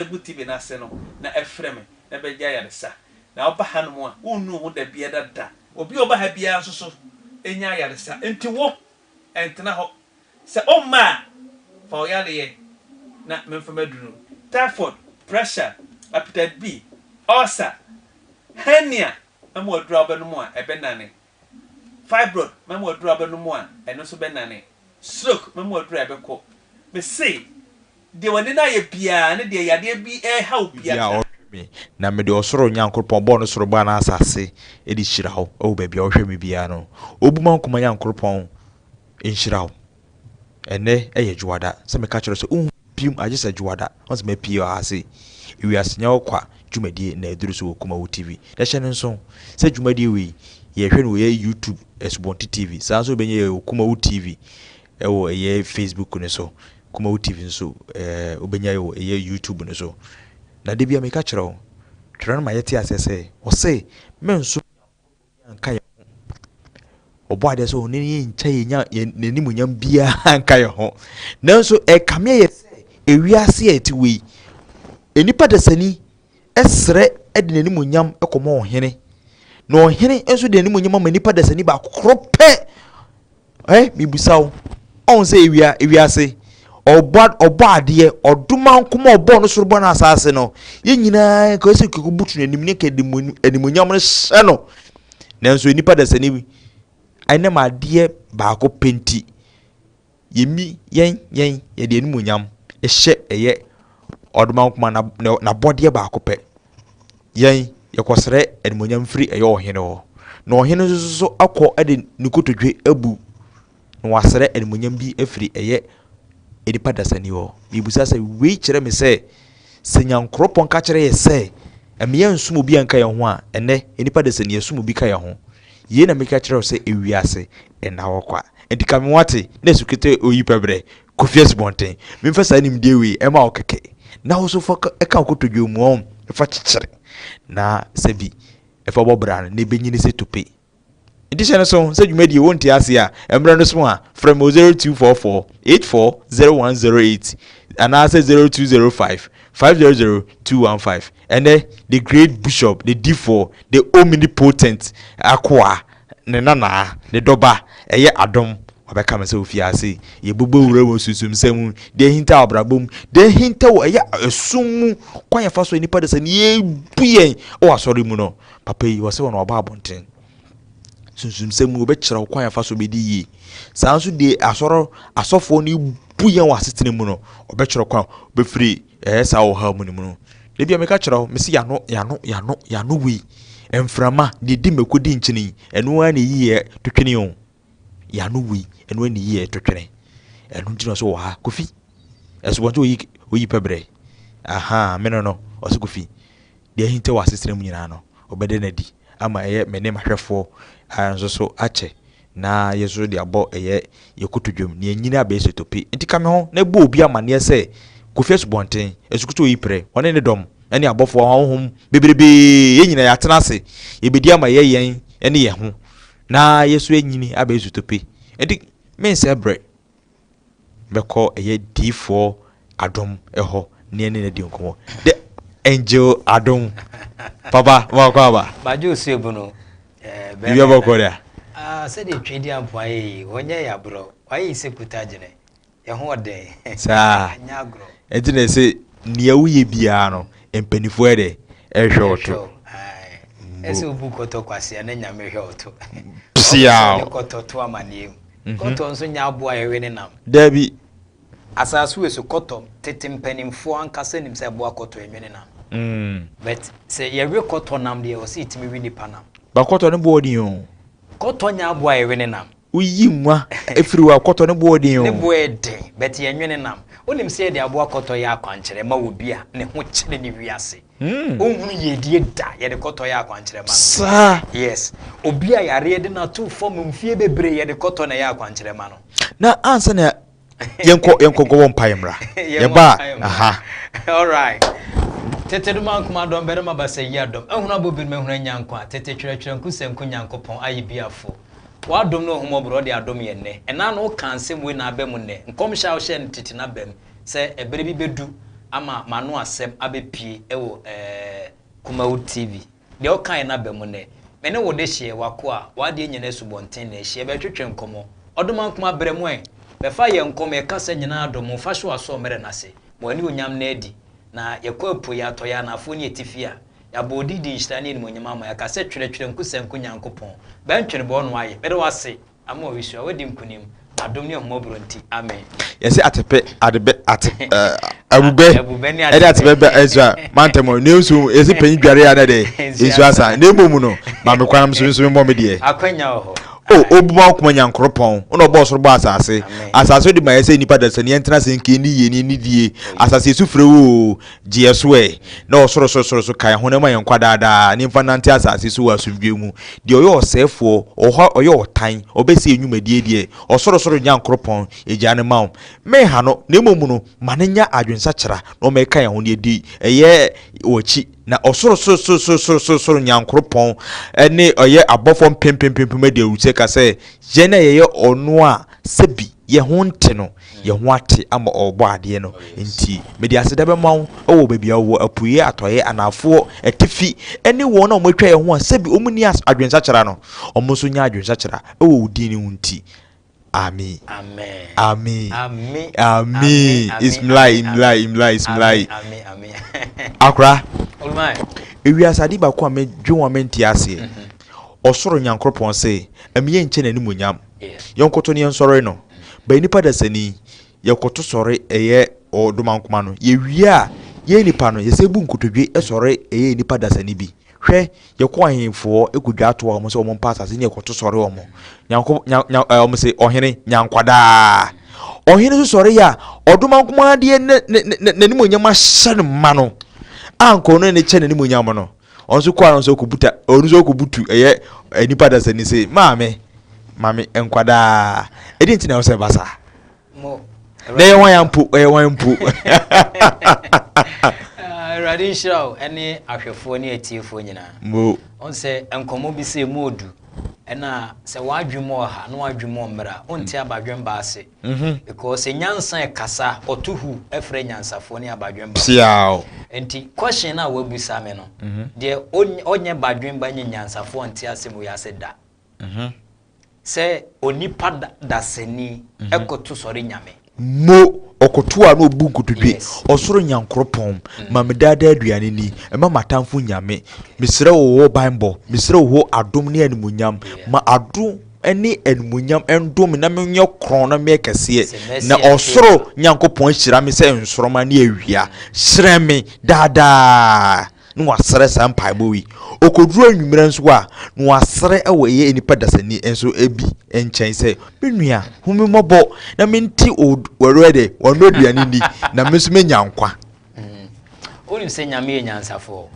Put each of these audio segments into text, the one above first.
gu TV no ase no na frɛ me na bɛgye ayaresa. Na woba hanom a, wonnu wo ho da biara da. Obi a ɔba ha biara nso so nya ayaresa. Enti wo, ntena hɔ. Sɛ womma a, fa wo yareɛ na memfa m'aduro. Typhoid, pressure, hepatitis B, ulcer, hernia, mɛma wo aduro a wobɛnom a ɛbɛnane. Fibroid, mɛma wo aduro a wobɛnom a ɛno nso bɛnane. Stroke, mɛma wo aduro a ɛbɛkɔ. Mese, deɛ w'ani no ayɛ biara ne deɛ yadeɛ bi reha wo Biara biara. ɔhwɛ me, na mede ɔsoro Nyankoropɔn bɔɔ no soro bɔɔ n'asase de hyira wo wɔ baabi a wohwɛ me biara no. Obumankoma Nyankoropɔn nhyira wo. Ɛnnɛ yɛ Dwoada. Sɛ meka kyerɛ wo sɛ wonhu me bio agye sɛ Dwoada, woahu sɛ mapue wɔ ha sei. Ewiase Nyɛ Wo Kwa dwumadie na aduru so wɔ Kumawu TV. Na hyɛ no nso sɛ dwumadie wei yɛhwɛ no wɔ yɛ YouTube Asubɔnten TV. Saa nso wobɛnya yɛ wɔ Kumawu TV ɛwɔ ɛyɛ Facebook no so. Kumawu TV nso ɛɛ wobɛnya yɛ wɔ ɛyɛ YouTube no so. Na da biara meka kyerɛ wo, twerɛ no ma yɛte aseɛ sɛ ɔse mensom Nyankopɔn biara nka yɛn ho. Ɔbɔ adeɛ sɛ ɔne yɛn nkyɛ yɛn nya yɛn n'animuonyam biara nka yɛn ho. Nanso ɛkame yɛ sɛ ewiase a ɛte wei, nnipa dasani srɛ de n'animuonyam kɔma ɔhene, na ɔhene nso de n'animuonyam ama nnipa dasani baako koro pɛ. Ɛ mibisa wo, ɔn sɛ ewia ewiase ɔbɔ ɔbɔ adeɛ ɔdomankoma ɔbɔ no soro bɔ no asaase no yɛn nyinaa nka sɛ kɛkɛ butu n'anim ne kɛde animonyam no hyɛ no nanso nnipa dasani ɛnam adeɛ baako pɛ nti Yɛnni yɛn yɛn yɛde animuonyam hyɛ ɛyɛ ɔdomankoma n'abɔdeɛ baako pɛ. Yɛn yɛkɔsrɛ animuonyam firi ɛyɛ ɔhene hɔ. Na ɔhene nso so akɔ de ne kotodwe abu na wasrɛ animuonyam bi afiri ɛyɛ nipa dasani hɔ. Mebisa sɛ wei kyerɛ me sɛ sɛ Nyankoropɔn ka kyerɛ yɛ sɛ ɛmɛ yɛnsom obi anka yɛn ho a, ɛnɛ nipa dasani yɛsom obi ka yɛn ho. Yei na meka kyerɛ wo sɛ ewiase nna hɔ kwa. Enti ka me ho ate na su kete oyi pɛ berɛ, Kofi Asubɔnten. Memfa saa nimdeɛ wei ɛma wo kɛkɛ na wo nso fa ka wo kotodwe mu ɔn, fa kyekyere na sɛbi fa bɔ bra no na ɛbɛnyini sɛ tope. Enti hyɛ no so sɛ dwumadie wonte aseɛ a, mmerɛ no so a, frɛ me wɔ 0244 84 0108 anaasɛ 0205 500 215. Ɛnnɛ, the great bishop, the difoɔ, the omnipotent akoa, ne nanaa, ne dɔba, ɛyɛ adom, wabɛka me sɛ ofie ase, yɛbɛbɔ wura wɔ sunsumsɛm mu, deɛ ahinta wɔ abrabɔ mu, deɛ ahinta wɔ ɛyɛ ɛsom mu, kwan yɛfa so nnipa de sɛ ne yɛbu yɛn wɔ asɔre mu no, papa yi, wɔsɛ wɔn waba abɔnten. Sunsumsɛm mu, wɔbɛkyerɛ wo kwan yɛfa so bɛdi yie. Saa nso deɛ asɔre asɔfoɔ no bu yɛn wɔ asetena mu no, wɔbɛkyerɛ kwan bɛfiri ɛyɛ saa ɔhaw mu no mu no. Da bi a meka kyerɛ wo, mese yano, yano, yano, yano wei. Mframa, deɛ di mako di nkyene yi, ɛno ara na ɛyi yɛ totwene o. Yano wei, ɛno ara na ɛyi yɛ totwene. Ɛno nti na ɔsɛ wɔ ha, Kofi. Ɛso wɔn sɛ oyi, oyi pɛ brɛ. Aha, me no no, ɔsɛ Kofi. Deɛ ahinta wɔ asetena mu nyinaa no, ɔbɛda no adi ama ɛyɛ me ne m'ahwɛfoɔ nso so akyɛ na yɛn nso de abɔ ɛyɛ yɛn kotodwam na yɛanyini abɛyɛ sɛ tope. Enti ka me ho na bɔ obi amanneɛ sɛ Kofi Asubɔnten, Asukutu Oyiprɛ, ɔne ne dɔm ne abɔfoɔ ahonhom bebrebee, yɛn nyinaa yɛatena ase, yɛbɛdi ama ɛyɛ yɛn ne yɛn ho na yɛn nso anyini abɛyɛ sɛ tope. Enti mensɛe berɛ. bɛkɔ ɛyɛ diifoɔ adom hɔ ne ɛne no adi nkɔmmɔ. The Angel Adom. Papa, ma ɔkɔ aba. Badwo osuabu no. Eh, Biribi abɔkɔ dea. Ah, sɛdeɛ Twedi Ampoa yɛ yi, wɔnyɛ yɛ aborɔ. Wayɛ yi sɛ kuta gyene. Yɛ ho ɔden. Saa. Nyɛ agorɔ. Ɛnti na ɛsɛ nea woyɛ biara no, mpanimfoɔ yɛ dɛ ɛhwɛ wo to. Ɛsɛ obu kɔtɔ kwasea na nyame hwɛ wo to. Psiaw. Ɔde kɔtɔ to amaneɛ mu. Mhm. Kɔtɔ nso nyɛ aboa a yɛwe ne nam. Dabi. Asase wei so kɔtɔ, tete mpanimfoɔ ankasa nim sɛ aboa kɔtɔ yɛnwe ne nam. Mm. But sɛ yɛwe kɔtɔ nam deɛ ɔsɛ yɛtumi we nipa nam. Ba kɔtɔ ne boɔ den o. Kɔtɔ nyɛ aboa a yɛwe ne nam. Woyi nwa efiri hɔ a kɔtɔ ne boɔ den o. Ne boɔ yɛ den but yɛnwe ne nam. Wonim sɛ yɛde aboa kɔtɔ yɛ akwankyerɛ ma obi a ne ho kyere ne wiase. Ɔnhunu yiedie da, yɛde kɔtɔ yɛ akwankyerɛ ma no. Saa. Yes. Obi a yareɛ de no ato fam mfie bebree, yɛde kɔtɔ na ɛyɛ akwankyerɛ ma no. Na ansa na yɛnkɔ yɛnkɔ nkɔbɔ mpaeɛ mmra. Yɛba a, aha. All right. Tete doma nkoma dɔm bɛrima basa yi adɔm ahunu abɔ binom ahunu anya nkwa tete twerɛtwerɛ nku sɛnku Nyankopɔn ayɛ biafo w'adom ne w'ahummɔborɔ ɔde adom yɛn nnɛ ɛna na woka nsɛm wei na aba mu nnɛ nkɔmhyɛ a wohyɛɛ no tete no aba mu sɛ ɛberɛ bi bɛdu. ama m'ano asɛm abɛpue wɔ eh, Kumawood TV. Deɛ wokaeɛ no aba mu nnɛ. Me ne wo dehyeɛ, w'akoa, w'adeɛ nyinaa asubɔnten na ahyia bɛtwetwe nkɔmmɔ. Ɔdomankoma brɛ mu ɛ! Bɛfa yɛn nkɔm, yɛ kasa nyinaa dɔ mu, fa hyɛ w'asoɔ mmerɛ no ase. Ma w'aniuonyam nna adi. Na yɛkɔ apueɛ, atɔeɛ, anaafoɔ ne atifi a, yɛabɔ wo din de nhyira ne animuonyam ama. Yɛaka sɛ, Twerɛtwerɛ nkusanku Nyankopɔn, bɛntwene bɔ no ayɛ. Meda wo ase ama ɔresua, wadi nkunim, adom ne ahummɔborɔ nti, amen. Yɛsɛ atepɛ adebɛ ate ɛɛ abubɛ ɛde atepɛ bɛ ɛnso a mantam ne nso yɛsɛ panyin dware a na de nsu asa na emu no maame kwan nso nso mmɔ me deɛ. Akwanya wɔ hɔ. O obu ma ɔkoma nyankoropɔn ɔna ɔbɔ ɔsoro bɔ asase asase de ma yɛ sɛ nipa dasani yɛntena ase nka ɛni yie ne ɛni die asase esu frɛ wo Gye yɛn so ɛ, na ɔsorosorosoro so ka yɛn ho na ma yɛn nkwa daa daa, na yɛmfa nnante asase so wɔ asomdwoeɛ mu. Deɛ ɔyɛ ɔsɛefoɔ, ɔha, ɔyɛ ɔtan, ɔbɛsɛe yɛn nnwumadie deɛ, ɔsorosoro Nyankoropɔn, yɛgyaa no ma wo. Menha no, na mmom no, ma no nya adwensakyera, na ɔmmɛka yɛn ho, na yɛdi ɛyɛ w'akyi. Na ɔsorosorosorosoro Nyankoropɔn ne ɔyɛ abɔfoɔ mpempempempem adi ahurisie ka sɛ, Yɛn a yɛyɛ ɔno a sɛbi yɛn ho nte no, yɛn ho ate ama Ɔbɔadeɛ no nti, mede aseda bɛma wo wɔ baabi a wowɔ, apueɛ, atɔeɛ, anaafoɔ, atifi, ne wɔn a wɔatwa yɛn ho a sɛbi wɔn nni adwensakyera no, wɔn nso nya adwensakyera wɔ wo din no ho nti. Amen. Amen. Amen. Amen. Amen. Ismlai, imlai, imlai, ismlai. Amen. Amen. Akora. Ewiase ade baako a medwe ho a mente aseɛ. Ɔsoro Nyankoropɔn se, ɛmeyɛ nkyɛ n'animuonyam. Yɛnkoto no yɛnsɔre no. Bɛyɛ nipa dasani, yɛkoto sɔre ɛyɛ ɔdomankoma no. Yɛwie a, yɛn nipa no, yɛsɛ bu nkotodwe sɔre ɛyɛ nipa dasani bi. Hwɛ, yɛkɔ ahemfoɔ ɛkɔdwa atoa wɔn sɛ wɔn mpa asase ne yɛkɔto sɔre wɔn. Nyanko, nya, nya, ɛɛ, wɔn se ɔhene, nyankwadaa. Ɔhene nso sɔre yɛ a, ɔdomankoma adeɛ ne, ne, ne, n'animuonyam ahyɛ no ma no. A nka ɔno ne kyɛ n'animuonyam no. Ɔno nso kɔ a nso ɔkɔbuta ɔno nso ɔkɔbutu ɛyɛ nipa dasani se maame maame nkwadaa ɛdi nti na ɛwɔ sɛ ɛba saa na ɛyɛ wɔn ya mpo ɛyɛ wɔn mpo. Awurade nhyira wo ɛne ahwɛfoɔ ne atiefoɔ nyinaa. Mo. Ɔn sɛ nkɔmmɔ bi sɛ emu odu ɛna sɛ w'adwene mu ɔha na w'adwene mu ɔmmerɛ a wonte abadwemba ase. Because sɛ nyansa ɛkasa ɔto hu ɛfrɛ nyansafoɔ ne abadwemba. Piaw. Nti question no a wabisa me no deɛ ɔnyɛ badwemba nyɛ nyansafoɔ nte asɛm wei ase da. Sɛ onipa dasani ɛkoto sɔre Nyame. Mo, ɔkoto a na ɔbu nkotodwe. Ɔsoro Nyankoropɔn, ma me daa daa aduane ni, mma m'atamfo nnya me. Mesrɛ wo hɔ banbɔ, mesrɛ wo hɔ adom ne animuonyam. Ma adom ne animuonyam ndom me na menyɛ korɔn na meyɛ kɛseɛ, na ɔsoro Nyankopɔn ahyira me sɛ nsoromma ne awia. Hyerɛn me daa daa. Na wasrɛ saa mpaebɔ yi. Ɔkɔduru anwummerɛ nso a, na wasrɛ wɔ ɛyɛ nnipa dasani nso bi nkyɛn sɛ, Me nua, hu me mmɔbɔ na mente wɔwerɛ dɛ, wɔn aduane nni, na me nso menya nkwa. Wonim sɛ Nyame yɛ nyansafoɔ?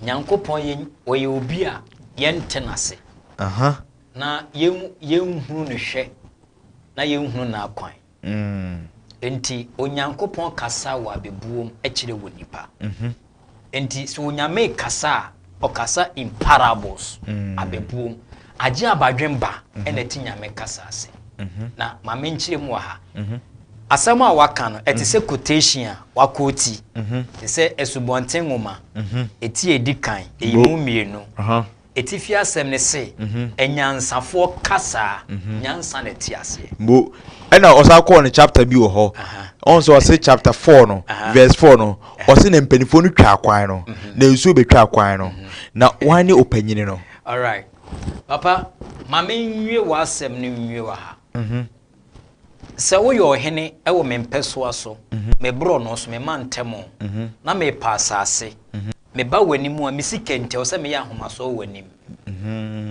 Nyankopɔn yɛ ɔyɛ obi a yɛnte n'ase. Na yɛnhunu no hwɛ na yɛnhunu n'akwan. Enti Onyankopɔn kasa wɔ abɛbuom kyerɛ wɔ nipa. Enti sɛ Onyame kasa a, ɔkasa in parables, abɛbuom. Agye abadwen ba na ɛte Nyame kasa ase. Na ma menkyerɛ mu wɔ ha. Asɛm a waka no, ɛte sɛ quotation a wakoti. Te sɛ Asubɔnten Nwoma, eti a edi kan, eyi mu mmienu. Atifi asɛm no se, Anyansafoɔ kasa, nyansa na ɛte aseɛ. Mo, ɛna ɔsan kɔɔ no chapter bi wɔ hɔ. Ɔn sɛ ɔse chapter 4 no, verse 4 no, ɔse na mpanimfoɔ no twaa kwan no, na nsuo bɛtwaa kwan no, na hwan ne ɔpanyini no? Alright. Papa, ma menwie w'asɛm no nwie wɔ ha. Sɛ woyɛ ɔhene wɔ me mpɛsoa so, me borɔno so, me mantam, na merepɛ asase, meba w'anim a, me sika nti, ɛwɔ sɛ meyɛ ahomasoɔ wɔ w'anim.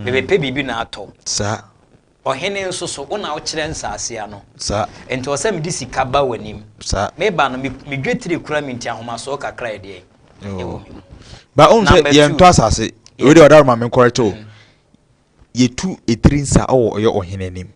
Mebɛpɛ biribi na atɔ. Saa. Ɔhene nso so, wo na wokyerɛ nsase ano. Saa. Nti ɛwɔ sɛ mede sika ba w'anim. Saa. Meba no, me me dwetire kura me nti ahomasoɔ kakra yɛ deɛn? Ɛwɔ me mu. Ba wohu sɛ Number two. yɛntɔ asase. Wei deɛ ɔdaworo ma menkɔrɛte o. Yɛtu etiri nsa wɔ ɔyɛ ɔhene anim.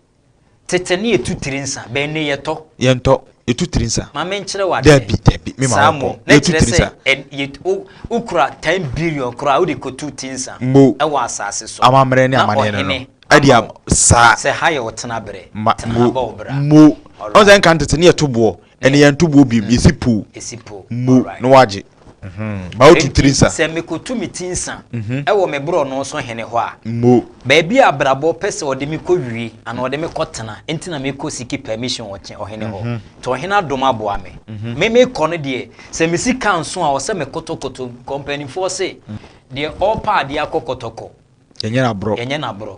Tete ne yɛtu tiri nsa, bɛn ne yɛtɔ? Yɛntɔ, yɛtu tiri nsa. Ma menkyerɛ wo adeɛ. Dabi, dabi, me ma Saa wɔnkɔ. mmom, na Yɛtu kyerɛ tiri sɛ nsa. ɛ, yɛ, wo, wokura 10 billion koraa wode kɔtu ti nsa Mbo. wɔ asase so. Amammerɛ ne Na amanneɛ no no. ɔhene Ɛde ama am, wo saa. sɛ ha yɛ wo tenaberɛ, Ma, tena ha mo, bɔ wo bra. mo. Ɔn Alright. sɛ nka ntete ne yɛto boɔ. Ɛne yɛn to boɔ biem, yɛsi po. Yɛsi po. Mo na wagye. Mhm. Ba wotu tiri nsa. Sɛ mekotu me ti nsa mhm. ɛwɔ me borɔno so hene hɔ a. Mo. Baabi a abrabɔ pɛ sɛ ɔde me kɔ wie anaa ɔde me kɔ tena nti na mekɔ siki permission ɔhene hɔ. Mhm. Nti ɔhene adom aboa me. Me mekɔ no deɛ sɛ me sika nso a ɔsɛ mekotokoto kɔmpanimfoɔ se deɛ ɔrepa adeɛ akɔ kɔtɔkɔ. Yɛnyɛ no aborɔ. Yɛnyɛ no aborɔ.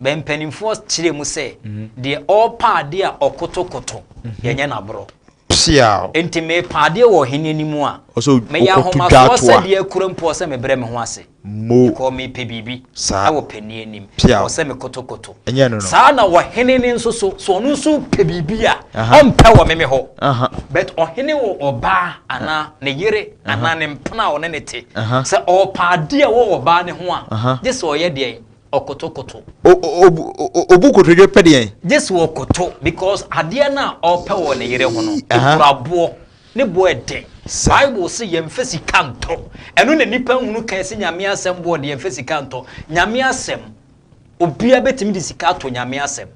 Bɛ mpanimfoɔ kyerɛ mu sɛ, deɛ ɔrepa adeɛ a ɔkotokoto, yɛnyɛ no aborɔ. Psiaw. Enti merepa adeɛ wɔ ɔhene anim a, Ɔsɛ meyɛ ɔkɔto ahomasoɔ dwatoa. sɛ deɛ akura mpo ɔsɛ mebrɛ me ho ase. Mo. Because merepɛ biribi Saa. wɔ panin anim. Psiaw. Ɛwɔ sɛ mekotokoto. Ɛnyɛ ɛno no. Saa na ɔhene no nso so, sɛ ɔno nso repɛ biribi a, Aha. ɔmpɛ wɔ me me hɔ. Aha. But ɔhene wɔ ɔbaa anaa ne yere anaa ne mpena a ɔne no te. Sɛ ɔrepɛ adeɛ a ɛwɔ ɔbaa no ho a, gye sɛ ɔyɛ deɛn? Ɔkotokoto. Obu kotodwe pɛ deɛn? Gye sɛ ɔkoto because adeɛ no a ɔrepɛ wɔ ne yere ho no, ɛkura boɔ. Ne boɔ ɛden. Bible se yɛmfa sika ntɔ. Ɛno na nnipa nhunu kan sɛ Nyame asɛm boɔ de yɛmfa sika ntɔ. Nyame asɛm. Obia bɛtumi de sika atɔ Nyame asɛm.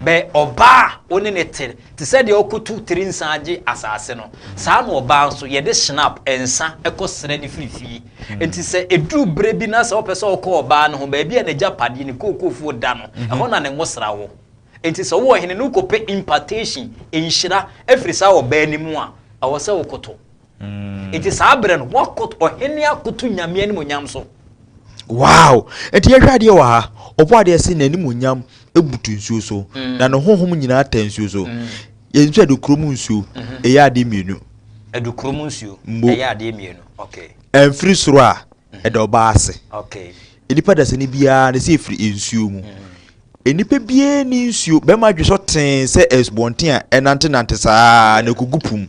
Bɛ ɔbaa a wo ne no te, te sɛ deɛ ɔkoto tiri nsa agye asase no, saa na ɔbaa nso, yɛde schnapp, nsa, kɔ srɛ no firi fie. Enti sɛ ɛduru berɛ bi na sɛ wopɛ sɛ wokɔ ɔbaa no ho, baabi a n'agyapadeɛ, ne kookofuo da no, ɛhɔ na ne ngosra wɔ. Enti sɛ wowɔ hene na wokɔpɛ impartation, nhyira, afiri saa ɔbaa no mu a, ɛwɔ sɛ wokoto. Nti saa berɛ no, woakoto, ɔhene akoto Nyame animuonyam so. Wow! Nti yɛhwɛ adeɛ wɔ ha, ɔbɔ adeɛ se n'animuonyam butu nsuo so, mm. na ne honhom nyinaa ta nsuo so. Mm. Yɛn nso adukuro mu nsuo, mm-hmm. ɛyɛ adeɛ mmienu. Adukuro mu nsuo, ɛyɛ adeɛ mmienu. Okay. Ɛmfiri soro a, mm-hmm. ɛda ɔbaa ase. Okay. Nnipa dasani biara ne sɛ ɛfiri nsuo mu. Mm. Nnipa biara ni nsuo, bɛrima adwe so tee sɛ asubɔnten a ɛnantenante saa na ɛkɔgu po mu.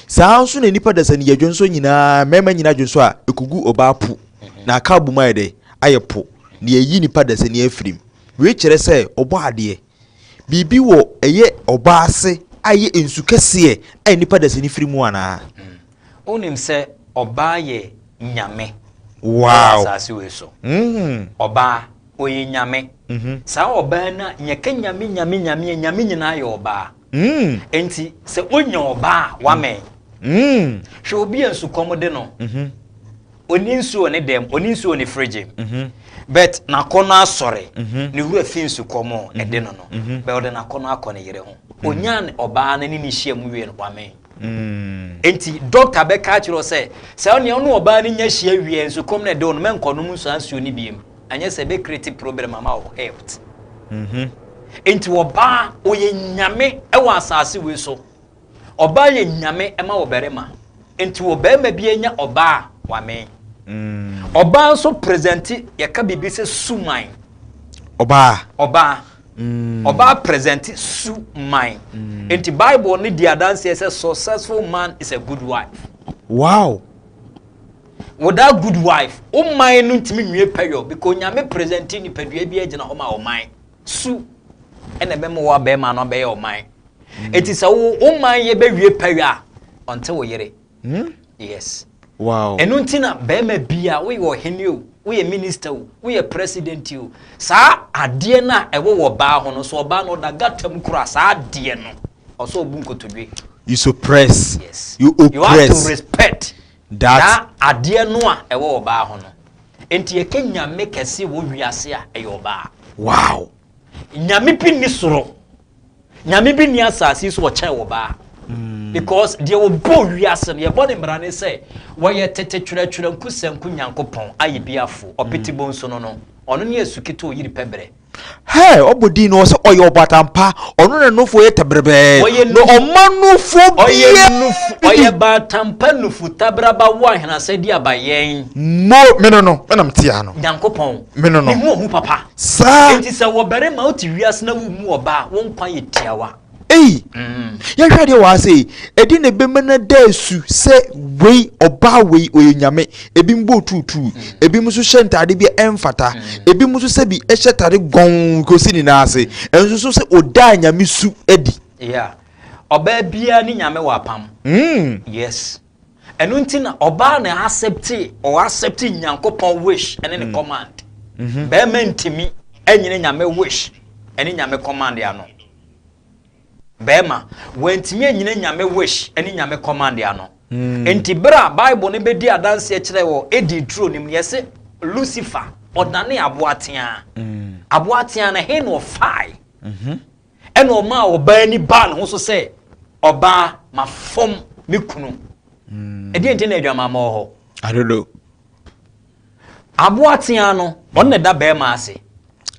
Saa ara nso na nnipa dasani yɛ dwonsɔ nyinaa, mmarima nyinaa dwonsɔ a, ɛkɔgu ɔbaa po, na aka abom ayɛ dɛ? Ayɛ po, na yɛayi nnipa dasani afiri mu. Wei kyerɛ sɛ ɔbɔ adeɛ. Biribi wɔ ɛyɛ ɔbaa ase a ɛyɛ nsu kɛseɛ a nnipa dasani firi mu anaa? Wonim sɛ ɔbaa yɛ nyame wɔ asase wei so? Ɔbaa, ɔyɛ nyame. Saa ɔbaa no a, yɛka nyame nyame nyame a, nyame nyinaa yɛ ɔbaa. Enti sɛ onya ɔbaa a, wamɛn. Hwɛ obi a nsukɔm de no. Mm-hmm. Onni nsuo wɔ ne dɛm, onni nsuo wɔ ne fridge mu. Mm-hmm. But n'akɔnnɔ asɔre, mm-hmm. ne wura fi nsukɔm a ɛde no no. But ɔde n'akɔnnɔ akɔ ne yere ho. Onya ɔbaa no ne ne hyia mu wie no, wamɛn. Enti dɔkta bɛka akyerɛ wo sɛ, sɛ ɔne ɔne ɔbaa no nya hyia wie a, nsukɔm no ɛde wo no, mɛnkɔnom nsuo nsuo no biem. Anyɛ sɛ ɛbɛ create problem ama wo health. Mm-hmm. Enti ɔbaa ɔyɛ nyame wɔ asase wei so. Ɔbaa yɛ nyame ma ɔbarima. Enti ɔbarima bi anya ɔbaa wame. Mm. Ɔbaa nso presente yɛka biribi sɛ suman. Ɔbaa. Ɔbaa. Mm. Ɔbaa presente suman. Mm. Enti Bible ne di adanseɛ sɛ successful man is a good wife. Wow. Without good wife, wo man no ntumi nwie pɛyɔ because Nyame presente nipadua bi agyina hɔ ma ɔman. Su ɛna ɛbɛma wo abɛɛma no abɛyɛ ɔman. Mm. Eti sɛ wo wo man yɛ bɛwie pɛyɔ a, ɔnte wo yere. Mm? Yes. Wow. Ɛno nti na bɛrima bi a woyɛ ɔhene o, woyɛ minister o, woyɛ president o, saa adeɛ no a ɛwɔ wɔ ɔbaa ho no, so ɔbaa no ɔda gata mu koraa saa adeɛ no, ɔsɛ ɔbu nkotodwe. You suppress. Yes. You oppress. You have to respect. That. Saa adeɛ no a ɛwɔ ɔbaa ho no. Enti yɛka Nyame kɛse wɔ wiase a, ɛyɛ ɔbaa. Wow! Nyame bi nni soro, Nyame bi nni asase yi so ɔkyɛn ɔbaa. Mm. Because deɛ ɔbɔɔ wiase no, yɛbɔ ne mmara ne sɛ, wɔyɛ tete twerɛtwerɛ nkusanku Nyankopɔn ayɛ biafo, ɔpete bonso no no, ɔno ne asukete oyiri pɛbrɛ. Hey, ɔbɔ din no ɔsɛ ɔyɛ ɔbatampa ɔno na nufo yɛ tɛbrɛbɛɛ na ɔma nufo bie ɔyɛ batampa nufu tabraba wo ahenasɛ di aba yɛn. Mo me no no me na mete ano. Nyankopɔn me no no ne ho ohu papa. Saa. Enti sɛ wɔ barima wote wiase na wo mu ɔbaa wo nkwa yɛ tiawa. Ei! Yɛnhwɛ adeɛ wɔ ha sei, ɛdeɛn na ɛbɛma no ada asu sɛ wei, ɔbaa wei, ɔyɛ nyame? Ebinom bɔ tuutuu, ebinom nso hyɛ ntaade bi a ɛmfata, ebinom nso sɛbi hyɛ taade gɔnn kɔsi ne nan ase, ɛnso so sɛ ɔdaa nyame su adi. Yeah. Ɔbaa biara ne nyame wɔ apam. Mm. Yes. Ɛno nti na ɔbaa na accept ɔ accept Nyankopɔn wish ɛne ne mm. command. Mm -hmm. Bɛrima ntumi ɛnyine nyame wish ɛne nyame command ano. Bɛrima, wantumi anyina Nyame wish ne Nyame command ano. Enti berɛ a Bible no bɛdi adanseɛ kyerɛ wɔ Eden turo no mu no, yɛse Lucifer, ɔdanee aboa teaa. Aboa teaa no, ɛhe na ɔfaae? Ɛna ɔmaa ɔbaa ani baa ne ho so sɛ, Ɔbaa, mafom me kunu. Ɛdeɛn nti na adwamammɔ wɔ hɔ? I don't know. Aboa teaa no, ɔno na ɛda bɛrima ase.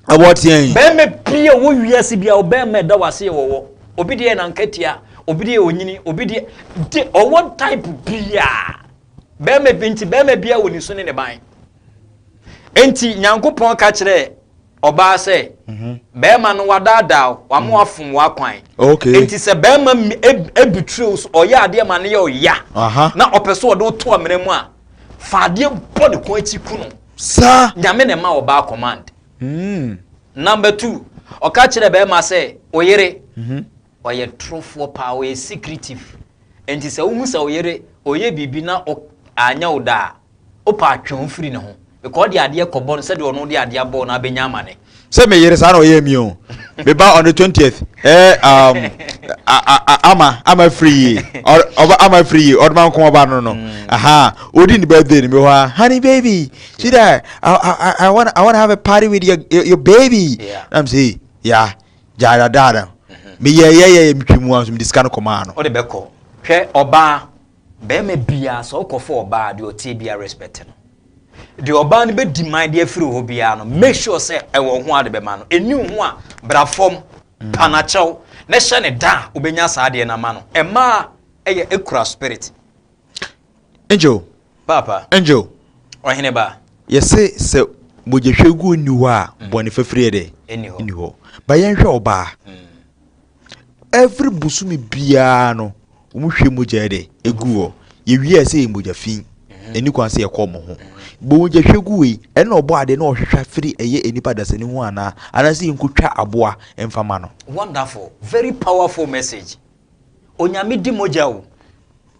Aboa teaa yi. Bɛrima pii a wɔ wiase bi a ɔbɛrima ɛda w'ase yɛ wɔwɔ. Obi deɛ yɛ nankatia, obi deɛ yɛ onyini, obi deɛ de ɔwɔ type biara. Bɛrima bi nti bɛrima bi a wɔ ne su ne ne ban. Enti Nyankopɔn ka kyerɛɛ ɔbaa sɛ, mhm. bɛrima no wadaadaa wo, wama mm. wafom w'akwan. Enti sɛ bɛrima ebitire so ɔyɛ adeɛ ma no yɛ ɔya na ɔpɛ so ɔde woto amena mu a, fa adeɛ bɔ ne kɔn akyi ku no. Saa. Nyame na ɛma ɔbaa command. Mm. Number two, ɔka kyerɛ bɛrima sɛ, oyere, mhm. ɔyɛ torofoɔ paa, ɔyɛ secretive. Enti sɛ wohu sɛ oyere ɔyɛ biribi na anyɛ wo da a, Wopɛ a twe wo firi ne ho because ɔde adeɛ kɔbɔ no sɛdeɛ ɔno de adeɛ abɔ wo no abɛnya amane. Sɛ me yere saa na ɔyɛɛ mi o. Me ba on the 20th. Eh, um, ama, ama free yi. Ɔba ama free yi. Ɔdoma nko ɔba no no. Mm. Aha. Odi ni birthday ni me hɔ a. Honey baby, see that? I want to have a party with your baby. Yeah. I'm say, yeah. Jara dada. Mm-hmm. Me yeah yeah yeah me twi mu anso me disika no kɔmaa no. Ɔde bɛkɔ. Hwɛ ɔbaa Barima biara sɛ wokɔfa ɔbaa a deɛ ɔteɛ biara respect no. Deɛ ɔbaa no bɛdi man de afiri hɔ biara no make sure sɛ ɛwɔ ho a de bɛma no. Ɛni wo ho a bra fam, pa no akyɛw na hyɛ no da a wobɛnya saa adeɛ no ama no. Mmaa ɛyɛ ɛkura spirit. Angel. Paapa. Angel. Ɔhene ba. Yɛse sɛ mogyahwiegu nni hɔ a bɔne fafiri yɛ dɛ? Ɛnni hɔ. Ba yɛnhwɛ ɔbaa. Every bosome biara no wɔn hwie mogya yɛ dɛ egu hɔ. Yɛwie a ɛsɛ yɛ mogya fi. Ɛni kwan sɛ yɛkɔ wɔn ho. Bɔ mogya hwie gu wei ɛna ɔbɔ adeɛ na ɔhwehwɛ firi ɛyɛ nipa dasani ho anaa anaasɛ yɛnkɔtwa aboa mfa ma no. Wonderful, very powerful message. Onyame di mogya o.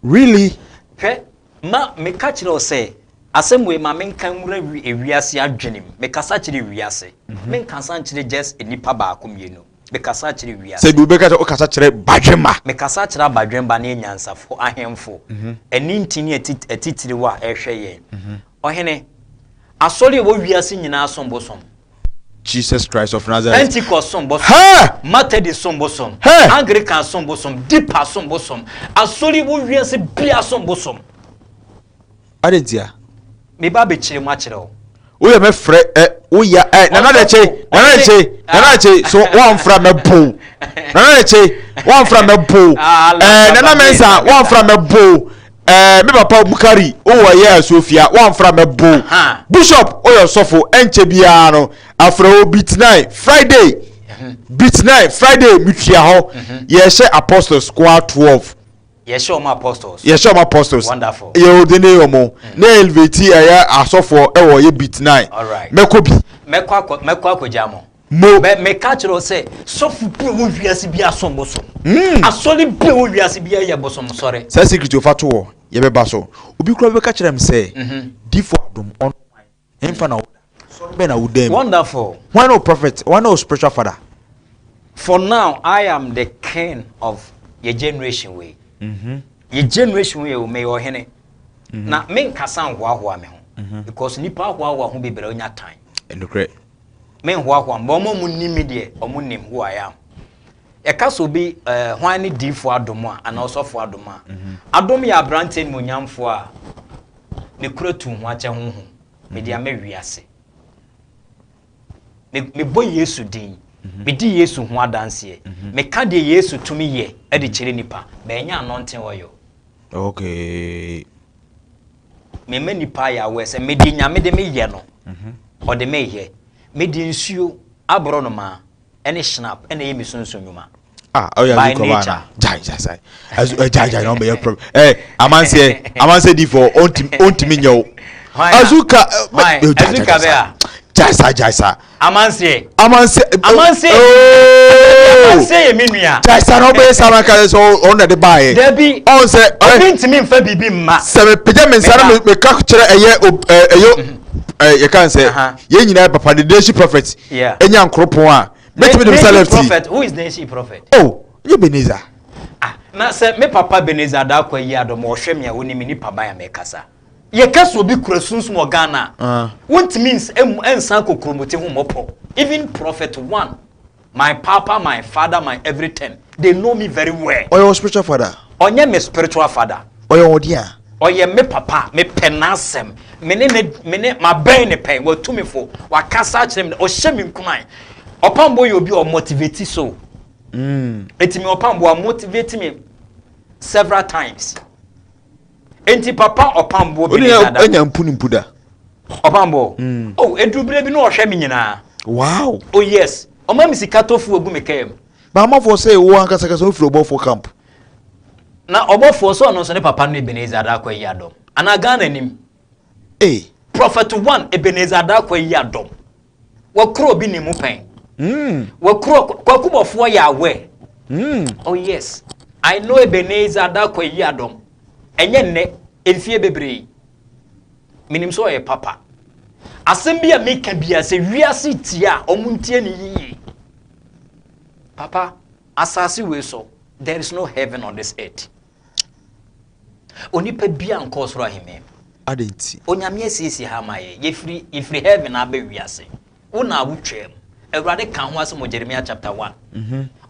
Really? Hwɛ, ma meka kyerɛ wo sɛ, asɛm wei ma menka nwura ewiase adwenem. Mekasa kyerɛ wiase. Menkasa nkyerɛ just nnipa baako mmienu. Mekasa kyerɛ wiase. Sɛ bi wobɛka sɛ wokasa kyerɛ badwemma. Mekasa kyerɛ abadwemma ne anyansafo, ahemfo, ɛne ntini atitiriw a ɛrehwɛ yɛn. Ɔhene, asɔre a ɛwɔ wiase nyinaa som bosom. Jesus Christ of Nazareth. Pentecost som bosom. Hey! Methodist som bosom. Hey! Anglican som bosom. Deeper som bosom. Asɔre a ɛwɔ wiase biara som bosom. Adɛn ntia? Meba abɛkyerɛ mu akyerɛ wo. Woyɛ mɛfrɛ ɛ woya ɛ nana de kye nana de kye nana de kye so wɔnfra mɛbo nana de kye wɔnfra mɛbo ɛ nana mɛnsa wɔnfra mɛbo ɛ me papa Bukari wowɔ yɛ Sofia wɔnfra mɛbo Bishop woyɛ ɔsɔfo ɛnkyɛ biara no afrɛ wo beat nine Friday beat nine Friday metua hɔ yɛhyɛ apostles koa 12. Yɛhyɛ wɔn apostles. Yɛhyɛ wɔn apostles. Wonderful. Yɛ ordine wɔn. Mm. Na elevate ɛyɛ asɔfoɔ ɛwɔ yɛ beat nine. Alright. Mɛkɔ bi. Mɛkɔ akɔ mɛkɔ akɔgya mo. Mo. Bɛ meka kyerɛ wo sɛ sɔfo bi wɔ wiase bi asom bosom. Mm. Asɔre bi wɔ wiase bi yɛ bosom sɔre. Saa secret ofa to hɔ yɛbɛba so. Obi kura bɛka kyerɛ me sɛ. Mm-hmm. Difo adom ɔno. Ɛmfa na woda. Sɔre bɛn na woda mu. Wonderful. Hwan ne wo prophet? Hwan ne wo spiritual father? For now, I am the king of yɛ generation wei. Mm-hmm. Yɛ generation wei o, meyɛ ɔhene. Mm-hmm. Na menkasa nhoahoa me ho. Mm-hmm. Because nipa ahoahoa ho bebree onya tan. Nokorɛ. Menhoahoa mbɔ ɔmo ɔmo nim me deɛ ɔmo nim who I am. Yɛka sɛ obi eh, hwan ne diifo adom a anaa ɔsɔfo adom a. Adom yɛ aberanteɛ nimonyamfoɔ a mekura tu ho akyɛ honhom. Mede ama wiase. Me mebɔ Yesu din. Medi Yesu ho adanseɛ. Meka deɛ Yesu tumi yɛ de kyerɛ nipa. Bɛnyɛ anointing oil. Okay. Mema nipa ayɛ aware sɛ mede Nyame de meyɛ no, ɔde meyɛ. Mede nsuo, aborɔnoma, ɛne schnapp ɛna ɛyɛ me sunsun nnwuma. Ah, ɔyɛ By azu kɔba nature. na. Jai jai jai. Azu eh, jai jai na ɔbɛyɛ problem. Eh, amanseɛ, amanseɛ di fɔ, ɔntumi ɔntumi nyɛ o. Hwan a? Azuka, eh, Hwan? eh, jai jai Azuka jai bɛ sa. a? Jai sa jai sa. Amanseɛ. Amanseɛ. eh, Amanseɛ. Oh. Amanseɛ yɛ me nua. Jai sa na ɔbɛyɛ sa na ka sɛ ɔno na de ba yɛ. Dabi. Ɔn sɛ, eh, Obi ntumi nfa biribi mma. sɛ mepagya me nsa na Meba. meka kyerɛ ɛyɛ ob- eh, ɛyɛ eh, yɛka n sɛ Aha. yɛn nyinaa papa the nation prophet Yeah. ɛnya nkoropɔn a mɛtumi de me nsa Nation left yi prophet. Who is nation prophet? oh. Nyɛ Ebenezer. Ah, na sɛ me papa Ebenezer Adarkwa Yiadom ɔhwɛ me a, onim me nipa ban a mekasa. Yɛka sɛ obi kura sunsum wɔ Ghana a, wontumi nsan kokuromoti ho mmɔpɔ. Even Prophet One, my papa, my father, my everything, they know me very well. Ɔyɛ wo spiritual father? Ɔnyɛ me spiritual father. Ɔyɛ wo deɛ a? Ɔyɛ me papa, mepɛ n'asɛm. Me ne ne, me ne, mabɛn ne pɛn, watu me fo, wakasa akyerɛ me, ɔhyɛ me nkuran. Ɔpamboɔ yɛ obi a ɔmotivate so. Eti me ɔpamboɔ amotivate me several times. Enti papa ɔpamboɔ bi ne dada. Anya mpu ne mpu da. Ɔpamboɔ. Oh, eduru bere bi na ɔhwɛ me nyinaa. Wow. Oh yes. Ɔma me sika tɔ fuel gu me kaa mu. Ba amanfoɔ sɛ wo ankasa kasa wofiri ɔbɔfoɔ camp. Na ɔbɔfoɔ sɛ ɔno nso ne papa no Ebenezer Adarkwa Yiadom. Anaa Ghana nim. Hey. Prophet one Ebenezer Adarkwa Yiadom. Wakura obi ne mu pɛn. Wakura Kwaku Bɔfoɔ yɛ aware. Oh yes. I know Ebenezer Adarkwa Yiadom. Ɛnyɛ nnɛ, mfie bebree. Menim sɛ ɔyɛ papa. Asɛm bi a meka bia sɛ wiase tie a, ɔmo ntie ne yie. Papa, asase wei so, there is no heaven on this earth. Onipa bia nkɔ ɔsoro ahemman mu. Adɛn nti? Onyame asiesie ha ama yɛn. Yɛfiri, yɛfiri heaven aba wiase. Wo na wotwaa mu. Awurade ka ho asɛm wɔ Jeremiah chapter 1.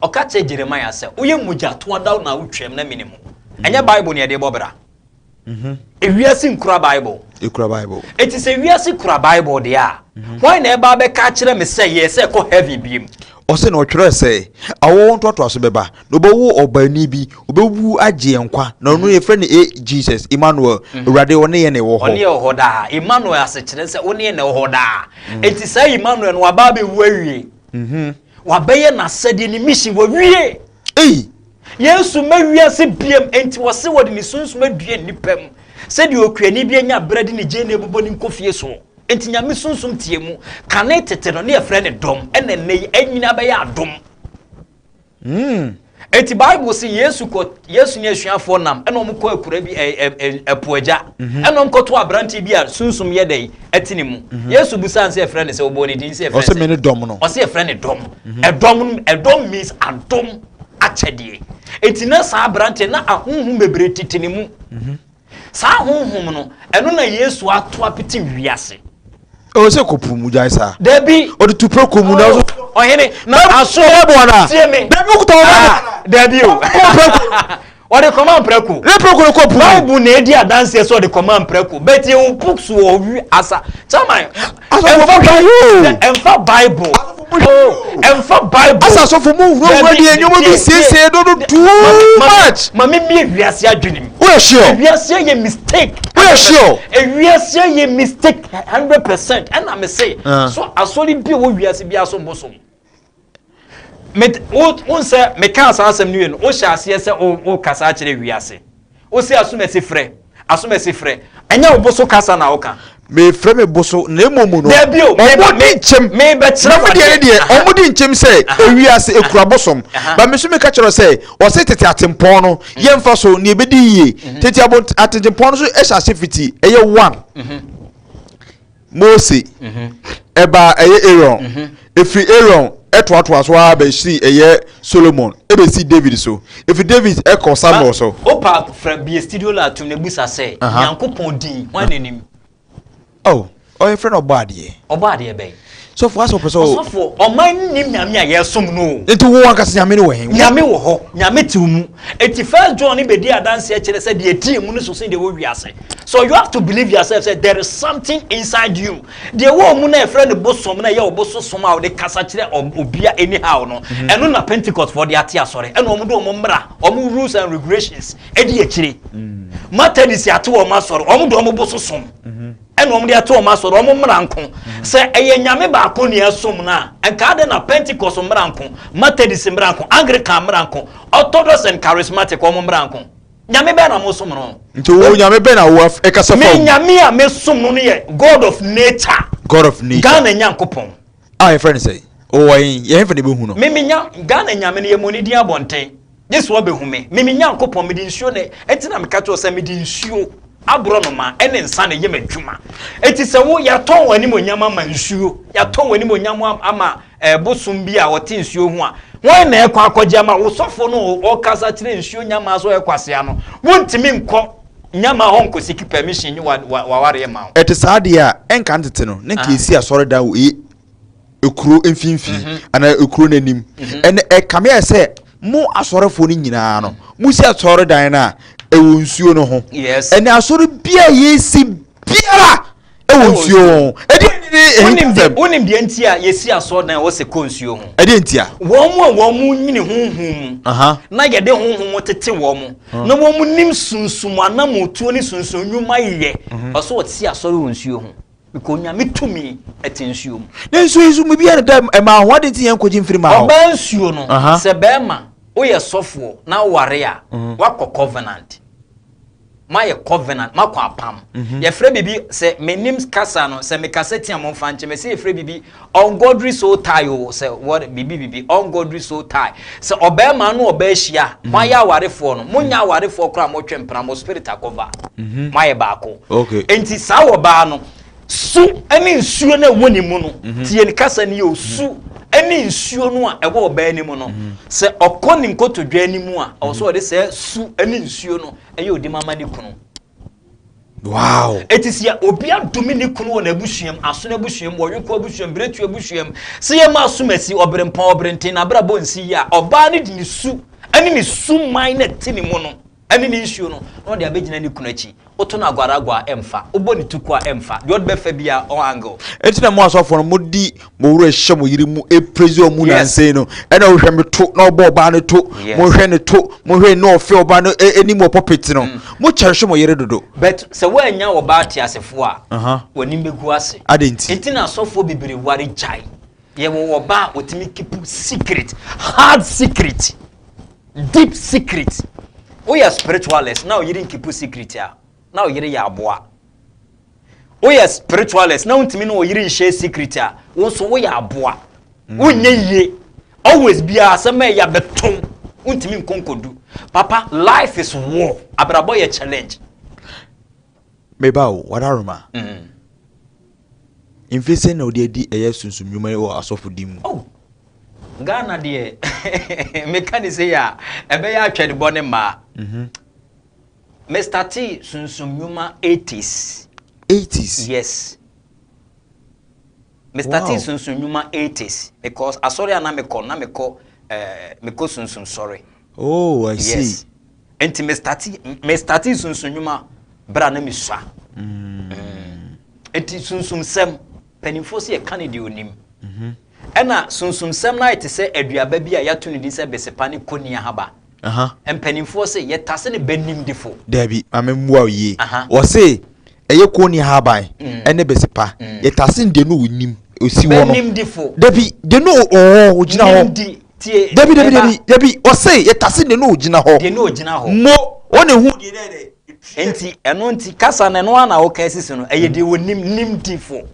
Ɔka kyerɛ Jeremiah sɛ, woyɛ mogyatoa na wotwaa mu na menim wo. Ɛnyɛ Bible na yɛde bɔ bra. Ewiase nkura Bible. Ekura Bible. Eti sɛ wiase kura Bible deɛ a, hwan na ɛba abɛka akyerɛ me sɛ yɛ sɛ kɔ heaven biem? Ɔsɛ na ɔtwerɛ sɛ, awɔwɔ ntoatoaso bɛba, na ɔbɛwo ɔbaani bi, ɔbɛwu agye yɛn nkwa, na ɔno yɛfrɛ no e Jesus, Emmanuel, Awurade ɔne yɛn na ɛwɔ hɔ. Ɔne yɛn wɔ hɔ daa. Emmanuel asekyerɛ sɛ ɔne yɛn na ɛwɔ hɔ daa. Eti saa Emmanuel no waba abɛwu awie. Wabɛyɛ n'asɛdeɛ, ne mission wawie. Ei! Yesu mma wiase biam, enti wɔse wɔde ne sunsum adua nnipa mu, sɛdeɛ okuani bi anya berɛ de ne gyeene bobɔ ne nkofie soɔ. Enti Nyame sunsum teɛ mu. Kane tete no, ne yɛfrɛ no dɔm, ɛna nnɛ yi anyini abɛyɛ adom. Enti Bible se Yesu kɔ, Yesu ne asuafoɔ nam, ɛna wɔn kɔ akura bi, ɛ, ɛ, ɛ, ɛpo agya, ɛna wɔn kɔto aberanteɛ bi a sunsum yɛ dɛn, ɛte ne mu. Yesu busaa no sɛ yɛfrɛ no sɛ, wɔbɔɔ ne din sɛ yɛfrɛ no Ɔse sɛ. me ne dɔm no. Ɔse yɛfrɛ no dɔm. Ɛdɔm no, ɛdɔm means adom akyɛdeɛ. Enti na saa aberanteɛ na ahonhom bebree tete ne mu. Saa ahonhom no, ɛno na Yesu ato apete wiase. Ɛwɔ sɛ kɔpu mu gyae saa. Dabi. Ɔde tu prɛko mu na ɔso. Ɔhene na aso. Bible ana? Tie me. Dabi okuta wɔ Ah, dabi o. Ɔde kɔma mprɛko. Ne prɛko no kɔ pu mu. Bible na edi adanseɛ sɛ ɔde kɔma mprɛko. But yɛn books wɔ wi asa. Chairman. Asɔfo mo hwɛ yi o. Ɛnfa Bible. Oh, ɛnfa Bible. Asa asɔfo mo nwura deɛ nneɛma bi siesie dodo too much. Ma me mie wiase adwene mu. Woyɛ sure? Ewiase yɛ mistake. Woyɛ sure? Ewiase yɛ mistake 100%. Ɛna me se. So asɔre bi a wɔ wiase bi aso bosom. Me wo wo sɛ me ka saa asɛm no wie no, wo hyɛ aseɛ sɛ wo wo kasa akyerɛ wiase. Wo se asomasi frɛ, asomasi frɛ. Ɛnyɛ wo bo so kasa na woka. Mefrɛ me bo so na mmom no. Dabi o, ɔmo di nkyɛm. Mebɛkyerɛ wo deɛ ne deɛ ɔmo di nkyɛm sɛ ewiase ekura bosom. Ba me nso meka kyerɛ sɛ ɔse tete atempɔn no yɛmfa so nea ebedi yie. Tete atempɔn no so ɛhyɛ ase fiti ɛyɛ one. Mose, ɛbaa ɛyɛ Aaron, ɛfiri Aaron ɛtoatoa so ara bɛsii ɛyɛ Solomon, ɛbɛsi David so, ɛfiri David ɛkɔ Samuel so. Opa fra bie studio la tum na busa sɛ, Nyankopɔn din, hwan na nim? Oh, ɔyɛ frɛ no ɔbɔ adeɛ. Ɔbɔ adeɛ bɛn? Sɔfo asɛ ɔpɛ sɛ ɔ. Ɔsɔfo, ɔman no nim Nyame a yɛsom no o. Nti wo ankasa Nyame no wɔ he? Nyame wɔ hɔ, Nyame te wo mu. Enti First John no bɛdi adanseɛ kyerɛ sɛ deɛ ɛte yɛn mu no so sen deɛ ɛwɔ wiase. So you have to believe yourself sɛ there is something inside you. Deɛ ɛwɔ wo mu no a yɛfrɛ no bosom no a ɛyɛ ɔbososom a wode kasa kyerɛ obia anyhow no, ɛno na Pentecostfoɔ de ate asɔre. Ɛna wɔn de wɔn mmara, wɔn rules and regulations ɛdi akyire. Methodist ate wɔn asɔre, wɔn de wɔn bososom. Ɛna wɔn de ato wɔn asɔre, wɔn mmara nko. Sɛ ɛyɛ Nyame baako na yɛsom no a, nka adɛn na Pentecost mmara nko, Methodist mmara nko, Anglican mmara nko, Orthodox and Charismatic wɔn mmara nko? Nyame bɛn na mosom no? Nti wo Nyame bɛn na wo ɛkasa fa Me Nyame a mesom no no yɛ God of nature. God of nature. Ghana Nyankopɔn. A yɛfrɛ no sɛ? Ɔwɔ he? Yɛn hefa na ebehu no? Me me nya Ghana Nyame no yɛmmɔ ne din abɔnten. Gye sɛ wɔbɛhu me. Me me Nyankopɔn, mede nsuo na enti na meka kyerɛ wo sɛ mede nsuo, aborɔnoma ne nsa na ɛyɛ m'adwuma. Enti sɛ wo, yɛatɔn w'animuonyam ama nsuo, yɛatɔn w'animuonyam ama Bosom bi a ɔte nsuo ho a, hwan na ɛkɔ akɔgye ama wo? Sɔfo no ɔkasa kyerɛ nsuo nyamaa sɛ ɔyɛ kwasea no, wontumi nkɔ nyamaa hɔ nkɔseek permission nye wawareɛ ma wo. Ɛte saa deɛ a, ɛnka ne tete no, na nka yɛsi asɔredan wɔ ɛyɛ ekuro mfimfini anaa ekuro no anim. Ɛnɛ ɛkame ayɛ sɛ mo asɔrefoɔ no nyinaa no, mosi asɔredan no a, ɛwɔ nsuo no ho. Ɛnɛ asɔre biara a yɛsi biara ɛwɔ nsuo ho. Ɛdeɛ ne ahintasɛm. Wonim deɛ nti a yɛsi asɔredan a wɔsɛ kɔ nsuo ho? Ɛdeɛ nti a? Wɔn a wɔn nyini honhom mu na yɛde honhom tete wɔn na wɔn nim sunsum anamotuo ne sunsum nnwuma yɛ, ɔsɛ wɔsi asɔre wɔ nsuo ho. Because Onyame tumi ɛte nsuo mu. Na nsuo yi nso mu biara da ɛma ho adi nti yɛn nkɔgye mfiri ma hɔ. Ɔbaa nsuo no, sɛ bɛrima woyɛ sɔfoɔ na woware a, wakɔ covenant. Moayɛ covenant, moakɔ apam. Yɛfrɛ biribi sɛ menim kasa no, sɛ mekasa tia mo mfa nkyɛ me, sɛ yɛfrɛ biribi ungodly soul tie o, sɛ what biribi biribi ungodly soul tie. Sɛ ɔbɛrima ne ɔbaa hyia, moayɛ awarefoɔ no, monyɛ awarefoɔ koraa motwe mpena, mo spirit akɔva. Moayɛ baako. Enti saa ɔbaa no, su ne nsuo no a ɛwɔ ne mu no, tie ne kasa no yie o, su ne nsuo no a ɛwɔ ɔbaa no mu no, sɛ ɔkɔ ne nkotodwe anim a, ɛwɔ sɛ ɔde saa su ne nsuo no ɛyɛ odi ma ma ne kunu. Wow. Eti sɛ obi adome ne kunu wɔ n'abusuam, asono abusuam, wɔyoko abusuam, biretu abusuam, sɛ yɛma asomasi, ɔberempɔn, ɔberenten, n'abrabɔ nsi yie a, ɔbaa no de ne su ne ne suman na ɛte ne mu no ne ne nsuo no na ɔde abɛgyina ne kunu akyi. Woto no agwaragwa a, ɛmfa. Wobɔ ne tuku a, ɛmfa. Deɛ ɔde bɛfa biara, ɔn angle. Enti na mo asɔfoɔ no, mode mo werɛ hyɛ mo yere mu praise wɔn nansa yi no, ɛna wohwɛ me to na ɔbɔ ɔbaa no to, mohwɛ ne to, mohwɛ ne ɔfɛ ɔbaa no anim wɔ pulpit no, mo cherish mo yere dodo. But sɛ woannya ɔbaa teasefoɔ a, w'anim bɛgu ase. Adɛn nti? Enti na asɔfoɔ bebree ware gyae. Yɛwɔ ɔbaa a ɔtumi keep secret, hard secret. Deep secret. Woyɛ spiritualist na wo yere nkeep secret a, na wo yere yɛ aboa. Woyɛ spiritualist na wontumi ne wo yere nhyɛ secret a, wo nso woyɛ aboa. Wonyɛ yie. Always biara asɛm a ɛyɛ abɛtom. Wontumi nkɔ nkɔdu. Papa, life is war. Abrabɔ yɛ challenge. Meba o, Wadaroma. Mfe sɛn na wode adi ɛyɛ sunsum nnwuma yi wɔ asɔfodi mu? Oh, Ghana deɛ meka ne sei a ɛbɛyɛ atwɛdebɔ ne mmaa. Me startee sunsum nnwuma 80s. 80s? Yes. Me startee sunsum nnwuma 80s because asɔre a na mekɔ na mekɔ eh, mekɔ sunsum sɔre. Oh, I see. Yes. Nti me startee me startee sunsum nnwuma bere a na mesua. Nti sunsumsɛm mpanimfoɔ sɛ yɛka ne deɛ onim. Ɛna sunsumsɛm no ayɛ te sɛ aduaba bi a yɛato ne din sɛ besepa ne koni ahaba. Mpanimfoɔ se yɛtase ne bɛnimdefo. Dabi, ma me mmoa wo yie. Wɔse ɛyɛ koni ahaban ɛne besepa. Yɛtase no deɛ no onim, osi hɔ no. Bɛnimdefo. Dabi, deɛ no ɔwɔ hɔ, ogyina hɔ. Nimdi, tie. Dabi, dabi, dabi, dabi, wɔse yɛtase deɛ no ogyina hɔ. Deɛ no ogyina hɔ. Mo, wɔn ehu deɛ dɛ dɛ. Nti ɛno nti kasa no ɛno ara na woka asi so no ɛyɛ deɛ wɔnim nimdifo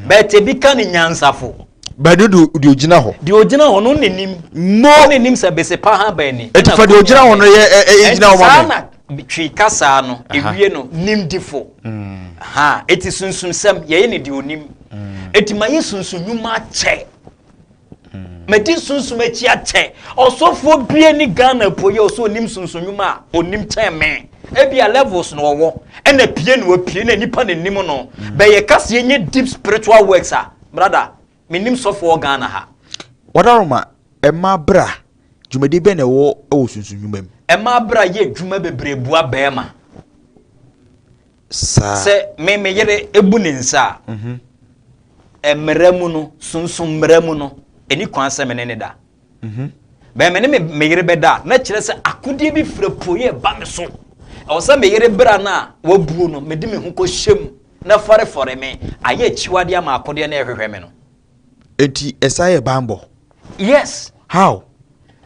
but ebi ka ne nyansafo. But ne deɛ deɛ ogyina hɔ. Deɛ ogyina hɔ no ne nim. Mo. Ɔne nim sɛ besepa ha bɛn ni. Eti fa deɛ ogyina hɔ no yɛ ɛ ɛ gyina hɔ ma mi. Saa na twi kasa no ewie no nimdifo. Ha eti sunsumsɛm yɛyɛ ne deɛ onim. Eti ma yɛ sunsum nnwuma akyɛ. Madi sunsum akyi akyɛ. Ɔsɔfoɔ bie ni Ghana po yɛ ɔsɛ onim sunsum nnwuma a onim kyɛn me. Ebia levels na ɔwɔ ɛna pie na wapie na nipa na nim no. Bɛyɛ kasa yɛnyɛ deep spiritual works a brother menim sɔfoɔ wɔ Ghana ha. Wadaroma, Mmaa bra, dwumadie bɛn na ɛwɔ wɔ sunsum nnwuma mu? Mmaa bra yɛ adwuma bebree boa bɛɛma. Saa. Sɛ me me yere bu ne nsa a, mmara mu no, sunsum mmara mu no, ɛni kwan sɛ me ne ne da. Bɛn me ne me me yere bɛda a, na kyerɛ sɛ akodeɛ bi firi apueeɛ reba me so. Ɛwɔ sɛ me yere bra no a wabuo no, mede me ho kɔhyɛ mu na fɔrefɔre me, ayɛ akyiwadeɛ ama akodeɛ no a ɛrehwehwɛ me no. Enti ɛsan yɛ banbɔ? Yes. How?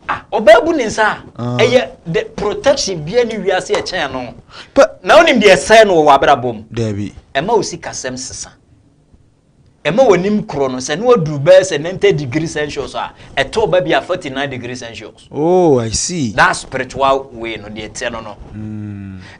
Ah, ɔbaa bu ne nsa a, ah. ɛyɛ the protection bia ne wiase ɛkyɛn no. But na wonim deɛ ɛsɛe no wɔ w'abrabɔ mu. Dabi. Ɛma wo sikasɛm sesa. Ɛma w'anim korɔ no sɛ ne waduru bɛyɛ sɛ 90 degree Celsius a, ɛtɔ ba bi a 49 degree Celsius. Oh, I see. That spiritual way no deɛ ɛteɛ no no.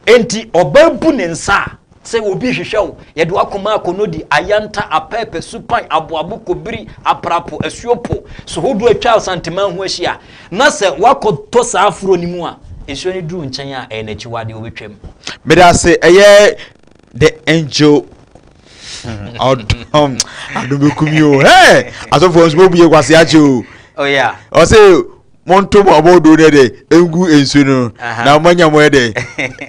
Enti ɔbaa bu ne nsa a, Sɛ obi rehwehwɛ wo, yɛde wo akɔma Akonodi, Ayanta, Apɛɛpɛ, Supan, Aboabo, Kobiri, Aprapo, Asuopo, Sohodoɔ atwa Asanteman ho ahyia, na sɛ woakɔtɔ saa afuro no mu a, nsuo no duru nkyɛn a, ɛyɛ n'akyiwadeɛ, wobɛtwam. Meda ase ɛyɛ the angel ɔdɔm adom bɛkum yi o hey asɔfoɔ nso mobu yɛ kwase akyɛ o Oh yeah. ɔsɛ monto mo abɔɔdoo no dɛ ngu nsuo no na moanya mo dɛ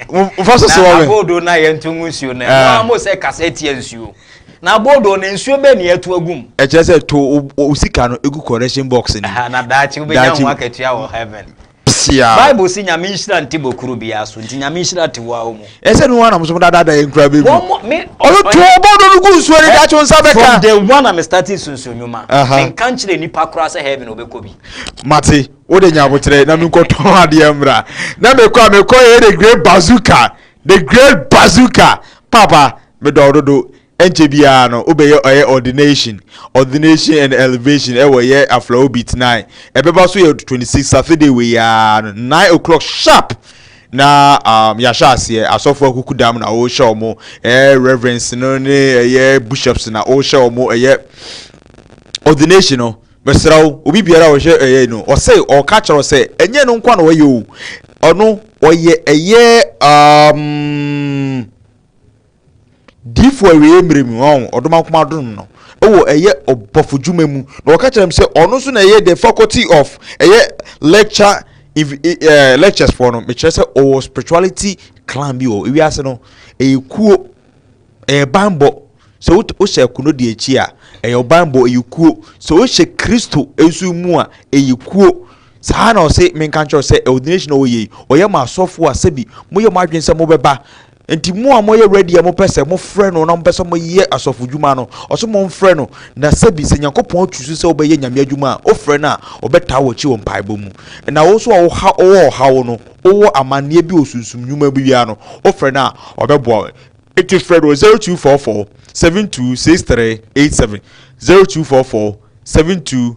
mfa so so wɔ me abɔɔdoo no a yɛnto ngu nsuo no ɛno a mo sɛ kasa tia nsuo na abɔɔdoo no nsuo bɛɛ ne yɛto agu mu. Ɛkyerɛ sɛ to wo sika no egu correction box ni na daakye wobɛnya ho akatua wɔ heaven. Siaa. Bible se Nyame nhyira nte bokuro biara so, nti Nyame nhyira te wo ara wo mu. Ɛsɛ no ara na mo so mo daadaa yɛn kura bɛgu. Wɔn me. Ɔno to ɔbɔ do no gu nsuo ne daakye nsa bɛka. From day one a me starting sunsun nnwuma, me nka nkyerɛ nipa koraa sɛ heaven ɔbɛkɔ bi. Mate, wo de nya abokyerɛ na me nkɔ tɔn adeɛ mmra. Na me kɔ a me kɔ yɛ the great bazooka, the great bazooka. Papa, me dɔ wo dodo. Ɛnkyɛ biara no wobɛyɛ ɔyɛ ordination, ordination and elevation ɛwɔ yɛ Aflao beat 9. Ɛbɛba so yɛ 26 Saturday wei ara no 9 o'clock sharp na um, yɛahyɛ aseɛ. Asɔfo akuku dam na wɔrehyɛ wɔn, ɛyɛ reverends no ne ɛyɛ bishops na wɔrehyɛ wɔn ɛyɛ ordination no. Mesrɛ wo, obi biara a ɔhwɛ ɛyɛ no, ɔsɛ ɔka kyerɛ sɛ ɛnyɛ no nko na ɔyɛ o. Ɔno ɔyɛ ɛyɛ um, Diyifo awieeɛ mmerɛ mu, ɔn, ɔdomankoma adom no, wɔ ɛyɛ ɔbɔfo dwuma mu, na ɔka kyerɛ me sɛ ɔno nso na ɛyɛ the faculty of ɛyɛ lecture inv eh, lectures foɔ no, mekyerɛ sɛ ɔwɔ spirituality clan bi wɔ ewiase no, ɛyɛ kuo, ɛyɛ banbɔ, sɛ wohyɛ akono di akyi a, ɛyɛ ɔbanbɔ, ɛyɛ kuo, sɛ wohyɛ Kristo nso mu a, ɛyɛ kuo. Saa na ɔse menka nkyerɛ sɛ ordination a ɔyɛ yi, ɔyɛ ma asɔfo a sɛbi moyɛ mo adwene sɛ mobɛba. Nti mo a moyɛ ready a mopɛ sɛ mofrɛ no na mopɛ sɛ moyɛ asɔfodwuma no, ɔse momfrɛ no, na sɛbi sɛ Nyankopɔn atu so sɛ wobɛyɛ Nyame adwuma a, wofrɛ no a, ɔbɛtaa w'akyi wɔ mpaebɔ mu. Na wo nso a woha wowɔ ɔhaw no, wowɔ amanneɛ bi wɔ sunsum nnwuma bi biara no, wofrɛ no a, ɔbɛboa wo. Nti frɛ no wɔ 0244 72 63 87, 0244 72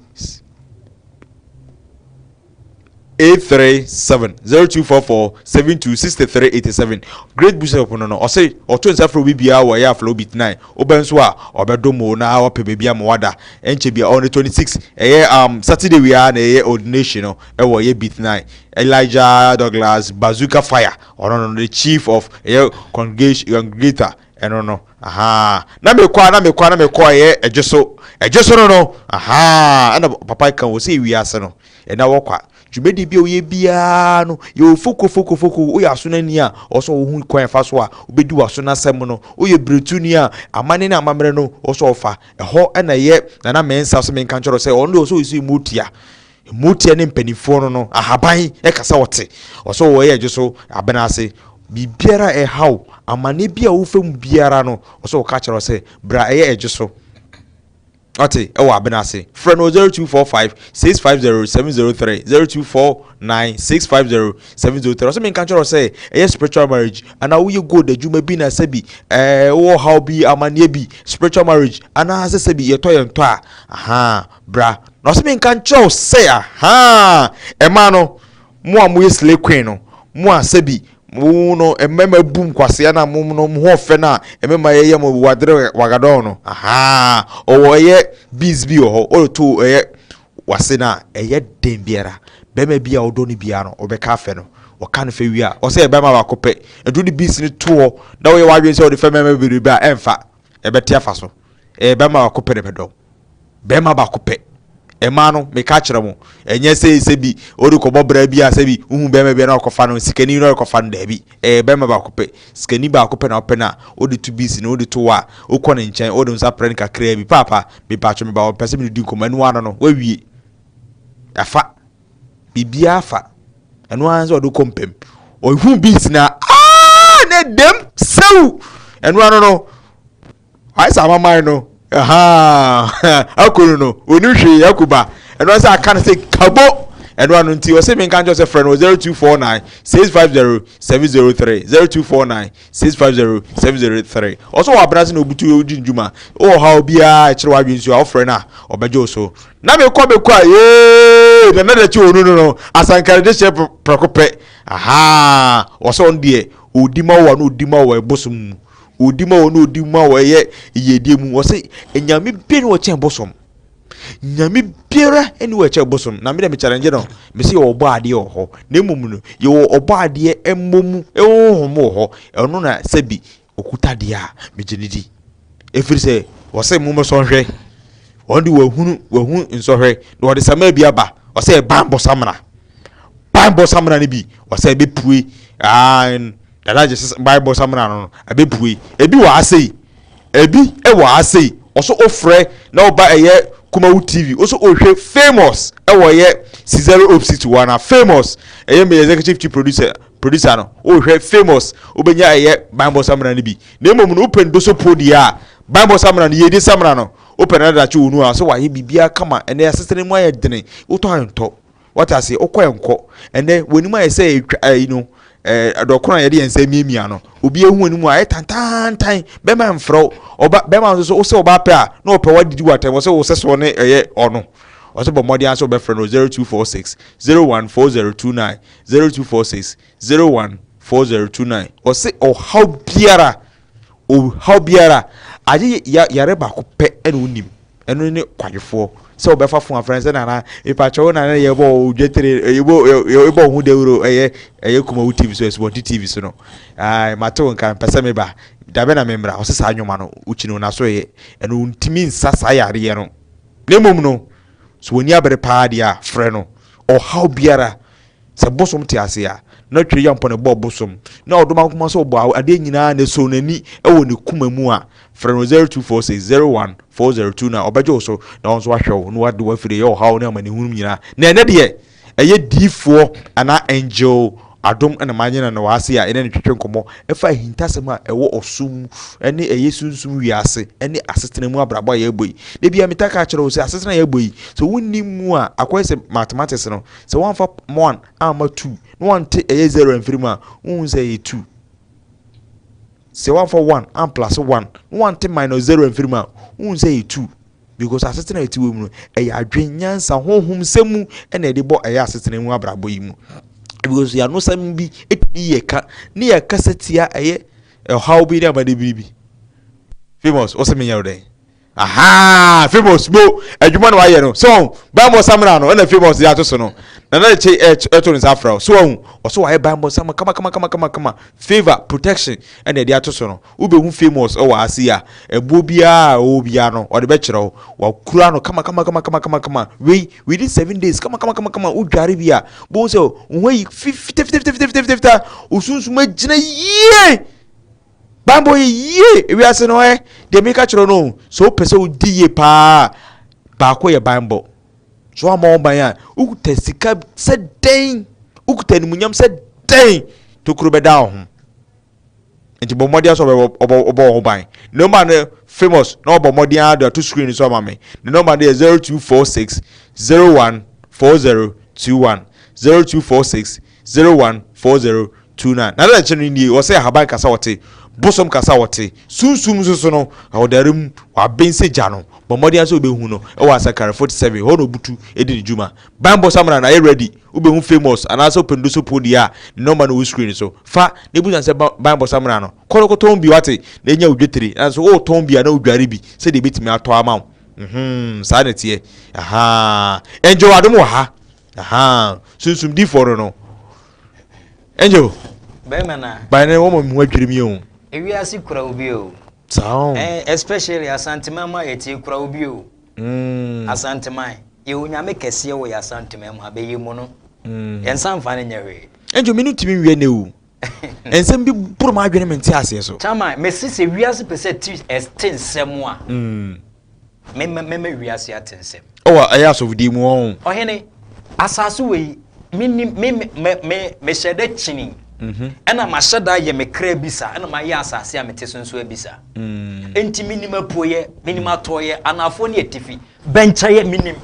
837 0244 72 63 87 Great Bishop no no ɔse ɔto nsa frɛ obi biara wɔ ɛyɛ afla obi tenae wobɛ nso a ɔbɛdom wo na wapɛ baabi ama wada ɛnkyɛ bia on the 26 ɛyɛ um, Saturday wia na ɛyɛ ordination no ɛwɔ ɛyɛ beat 9 Elijah Douglas Bazooka Fire ɔno no the chief of ɛyɛ congregation congregator Ɛno no, ahaa. Na mekɔ a, na mekɔ a, na mekɔ a, ɛyɛ ɛgye so. Ɛgye so no no, ahaa. Ɛna papa ka wɔ sɛ wiase no, ɛna wɔkwa. Dwumadi bi a woyɛ biara no, yɛwɔ foko foko foko. Woyɛ asonani a, ɔwɔ sɛ wohu kwan ɛfa so a wobɛdi w'asonasɛm no. Woyɛ beretuni a, amanne ne amammerɛ no, ɔwɔ sɛ ɔfa. Ɛhɔ ɛna ɛyɛ Nana Mensah sɛ menka nkyerɛ wo sɛ ɔno deɛ ɔwɔ sɛ ɔsi mu tia. Mmotia ne mpanimfoɔ no no, ahaban kasa ɔte. Ɔsɛ ɔyɛ ɛdwo so abena ase. Biribiara a ɛhaw, amanneɛ bi a wofa mu biara no, ɔsɛ ɔka kyerɛ wo sɛ bra ɛyɛ ɛdwo so. Ɔte ɛwɔ abena ase. Frɛ no 0245 650 703 0249 650 703. Ɔsɛ menka nkyerɛ wo sɛ ɛyɛ spiritual marriage anaa woyɛ gold adwuma bi na sɛbi ɛɛ wowɔ haw bi amanneɛ bi spiritual marriage anaa sɛ sɛbi yɛtɔ yɛn tɔ a aha Bra. Na ɔse menka nkyerɛ wo sɛ ahaa ɛmaa no mo a moyɛ slay queen no mo a sɛbi mo no mmarima bu nkwasea na mo no mo ho ɔfɛ no a mmarima yɛyɛ mo wadere wagadɔn no ahaa ɔwɔ ɛyɛ bees bi wɔ hɔ ɔde to ɛyɛ wase no a ɛyɛ den biara bɛrima bi a ɔdɔ no biara no ɔbɛka afɛ no ɔka no fɛ wie a ɔsɛ yɛ bɛrima baako pɛ nti wode bees no to hɔ na woyɛ w'adwene sɛ wode fɛ mmarima bebrebe a ɛmfa ɛbɛte afa so ɛyɛ bɛrima baako pɛ na ɛbɛdɔ Bɛrima baako pɛ. Mmaa no, meka akyerɛ mo, ɛnyɛ sɛ sɛ bi wode kɔbɔ bra bi a sɛ bi wohu bɛrima bi a na wakɔfa no, sikani na ɔrekɔfa no, daabi. Ɛyɛ bɛrima baako pɛ. Sikani baako pɛ na wopɛ no a, wode to bi si no, wode to hɔ a, wokɔ ne nkyɛn, wode wo nsa prɛ no kakraa bi, paapa, mepatwo meba hɔ, mepɛ sɛ mene di nkɔmmɔ, ɛno ara no no, woawie. Afa. Biribiara fa. Ɛno ara sɛ ɔde kɔ mpam. Ɔhu bi si na, aa, ne dɛm, sɛw! Ɛno ara no no, Ayɛ sɛ amaman no ahaa akunu no onim hwee akuba ɛno sɛ aka no sɛ kabo ɛno ano nti ɔsɛ menka nkyɛw sɛ frɛ no 0249 650 703 0249 650 703 ɔsɛ wɔ abena se na obutu odi ndwuma wɔ ha obiara ɛkyerɛ w'adwene nso a wofrɛ no a ɔbɛgye wo so na mekɔ mekɔ a yee na na dakyi onu no no asankare de hyɛ prɛko pɛ ahaa ɔsɛ ɔno deɛ ɔdi ma wo a na ɔdi ma wo wɔ ɛbosom mu. Ɔdi ma wɔ na ɔdi ma wɔ ɛyɛ yiedie mu. Ɔse nyame biara nni hɔ kyɛn bosom. Nyame biara nni hɔ ɛkyɛn bosom. Na me deɛ me challenge no, me se yɛwɔ ɔbɔadeɛ wɔ hɔ. Na mmom no, yɛwɔ ɔbɔadeɛ mmom honhom wɔ hɔ. Ɛno na sɛbi ɔkuta deɛ a, megye no di. Ɛfiri sɛ, ɔse mommɛsɔ nhwɛ. Wɔn de wɔahunu, wɔahu nsɔhwɛ, na wɔde samina bi aba. Ɔsɛ banbɔ samina. Banbɔ samina no bi, ɔsɛ ɛbɛpue. Aa, dada gye sɛ banbɔ samina no, ɛbɛpue. Ebi wɔ ha sei. Ebi wɔ ha sei. Ɔso ofrɛ na ɔba ɛyɛ Kumawu TV. Ɔso ɔhwɛ famous ɛwɔ ɛyɛ Cesare Hope City hɔ ana famous ɛyɛ me executive chief producer producer no. Ɔhwɛ famous wobɛnya ɛyɛ banbɔ samina no bi. Na mmom no wopɛ ndoso po deɛ a banbɔ samina no yɛdi samina no. Wopɛ no adakye wɔ nu a sɛ wayɛ biribiara kama ɛnɛ asetena mu ayɛ dene wotɔ a ntɔ. Wate aseɛ wokɔ ɛnkɔ ɛnɛ w'anim ayɛ sɛ ɛtwa ɛyi no ɛɛ dɔkono a yɛde yɛn nsa miamia no obi ehu anim a ayɛ tantantan bɛrima mfrɛ wo ɔba bɛrima nso so wosɛ ɔbaa pɛ a na ɔpɛ wadidi w'atɛm ɔsɛ wosɛ soɔ ne ɛyɛ ɔno ɔsɛ bɔ mmɔden asɛ ɔbɛfrɛ no 0246 014029 0246 014029 ɔsɛ ɔhaw biara ɔhaw biara agye yare baako pɛ ɛna onim Ɛno ne kwadwofoɔ sɛ wɔbɛfa fon afrɛ no sɛ nana mepakyɛ wo nana yɛbɔ wo dwetire yɛbɔ yɛbɔ wo ho dawuro ɛyɛ ɛyɛ kumawu tv so asubɔnten tv so no ae mate wo nka mpɛ sɛ meba dabɛ na memmra ɔsɛ saa nnwoma no wokyi no naso ɛyɛ ɛno ntumi nsa saa yareɛ no na mmom no so w'ani abere paa deɛ a frɛ no ɔhaw biara Sɛ bosom te ase a, na Twereyampɔn bɔɔ bosom, na Ɔdomankoma nso ɔbɔ adeɛ nyinaa na ɛsɔɔ n'ani wɔ ne kuma mu a, frɛ no 0246 01 4029, ɔbɛgye wo so na ɔno nso ahwɛ wo na wade wo afiri ɛyɛ ɔhaw ne amanehunu mu nyinaa. Na ɛnnɛ deɛ, ɛyɛ diyifoɔ anaa angel adom na manyɛ no wɔ ha sei a yɛne no twetwe nkɔmmɔ ɛfa ahintasɛm a ɛwɔ ɔsom mu ne ɛyɛ sunsum wiase ne asetena mu abrabɔ a yɛrebɔ yi. Da biara metaa ka kyerɛ wo sɛ asetena a yɛrebɔ yi, sɛ wonni mu a, akɔyɛ sɛ mathematics no, Sɛ woamfa one amma two na woante ɛyɛ zero amfiri mu a, wonhu sɛ ɛyɛ two. Sɛ woamfa one amplase one na woante minus zero amfiri mu a, wonhu sɛ ɛyɛ two. Because asetena a ɛte wɔ mu no, ɛyɛ adwen, nyansa, honhom sɛm mu ɛna ɛde bɔ ɛyɛ asetena mu abrabɔ yi mu. Because yɛanosɛm bi ɛtumi yɛ ka ne yɛkasa tia ɛyɛ ɔhaw bi ne amane bi. Famous, wosɛ menyɛ wo dɛn? Ahaa famous mo adwuma na wayɛ no so ɔn banbɔ samina no ɛna famous de ato so no na na ɛkyɛ ɛto ne nsa afra so ɔn ɔso wayɛ banbɔ samina kama kama kama kama kama favour protection ɛna ɛde ato so no wobɛhu famous ɛwɔ ase a ɛboɔ biara a ɛwɔ biara no ɔde bɛkyerɛ wo wakura no kama kama kama kama kama kama wei within 7 days kama kama kama kama wodware bi a bohu sɛ wo ho ayi fitafitafitafitafita osunsum agyina yie. Banbɔ yɛ yie ewiase no ɛ deɛ meka kyerɛ no sɛ wopɛ sɛ wodi yie paa baako yɛ banbɔ so woammɔ wo ban a wokuta sika sɛ dɛn wokuta animuonyam sɛ dɛn tokuro bɛda wo ho nti bɔ mmɔden sɛ ɔbɛbɔ wo ho ban ne nɔmba no famous na ɔbɔ mmɔden ara de ato screen so ama me ne nɔmba no yɛ 0246 01 4021 0246 01 40 29. Na na kyerɛ no nie, ɔsɛ ahaban kasa ɔte, bosom kasa ɔte, sunsum nso so no, ɔdare mu, waben sɛ gya no. Bɔ mmɔden ara sɛ wobɛhu no wɔ Asakare 47, hɔ na ɔbutu di ne dwuma. Banbɔ Samina no ayɛ ready, wobɛhu famous anaasɛ wopɛ Ndoso deɛ a, ne nɔmba no wɔ screen so. Fa na bisa no sɛ Banbɔ Samina no, kɔ na kɔtɔn bi wate, na nya wo dwetire, nanso woretɔn bi a na wodware bi sɛdeɛ ɛbɛtumi atɔ ama wo. Mm-hmm, saa na ɛteɛ. Ahaa. Angel Adom wɔ ha. Ahaa. Sunsum difoɔ no no. Angel. Bɛrima na. By then wɔn mu adwiri mi o. Ewiase kura obi o. Saa o. Eh, especially Asanteman mu a yɛte kura obi o. Asanteman, yɛ onyame kɛseɛ wɔ yɛ Asanteman mu ha, bɛyɛ mu no. Yɛn nsa nfa no nyɛ hwee. Angel, me no tumi nwie ne o. Nsɛm bi boro m'adwene me nte aseɛ so. Chairman, mese sɛ wiase pɛ sɛ ti ɛte nsɛm a. Mɛma mɛma wiase ate nsɛm. Ɛwɔ ɛyɛ asɔfodie mu ɔn. Ɔhene, asase wei, mennim, me, me, me, mehyɛ da kyini, ɛna mahyɛ da ayɛ me kra bisa, ɛna mayɛ asase a mete so nso abisa. Enti menim apueɛ, menim atɔeɛ, anaafoɔ ne atifi, bɛnkyɛeɛ, menim.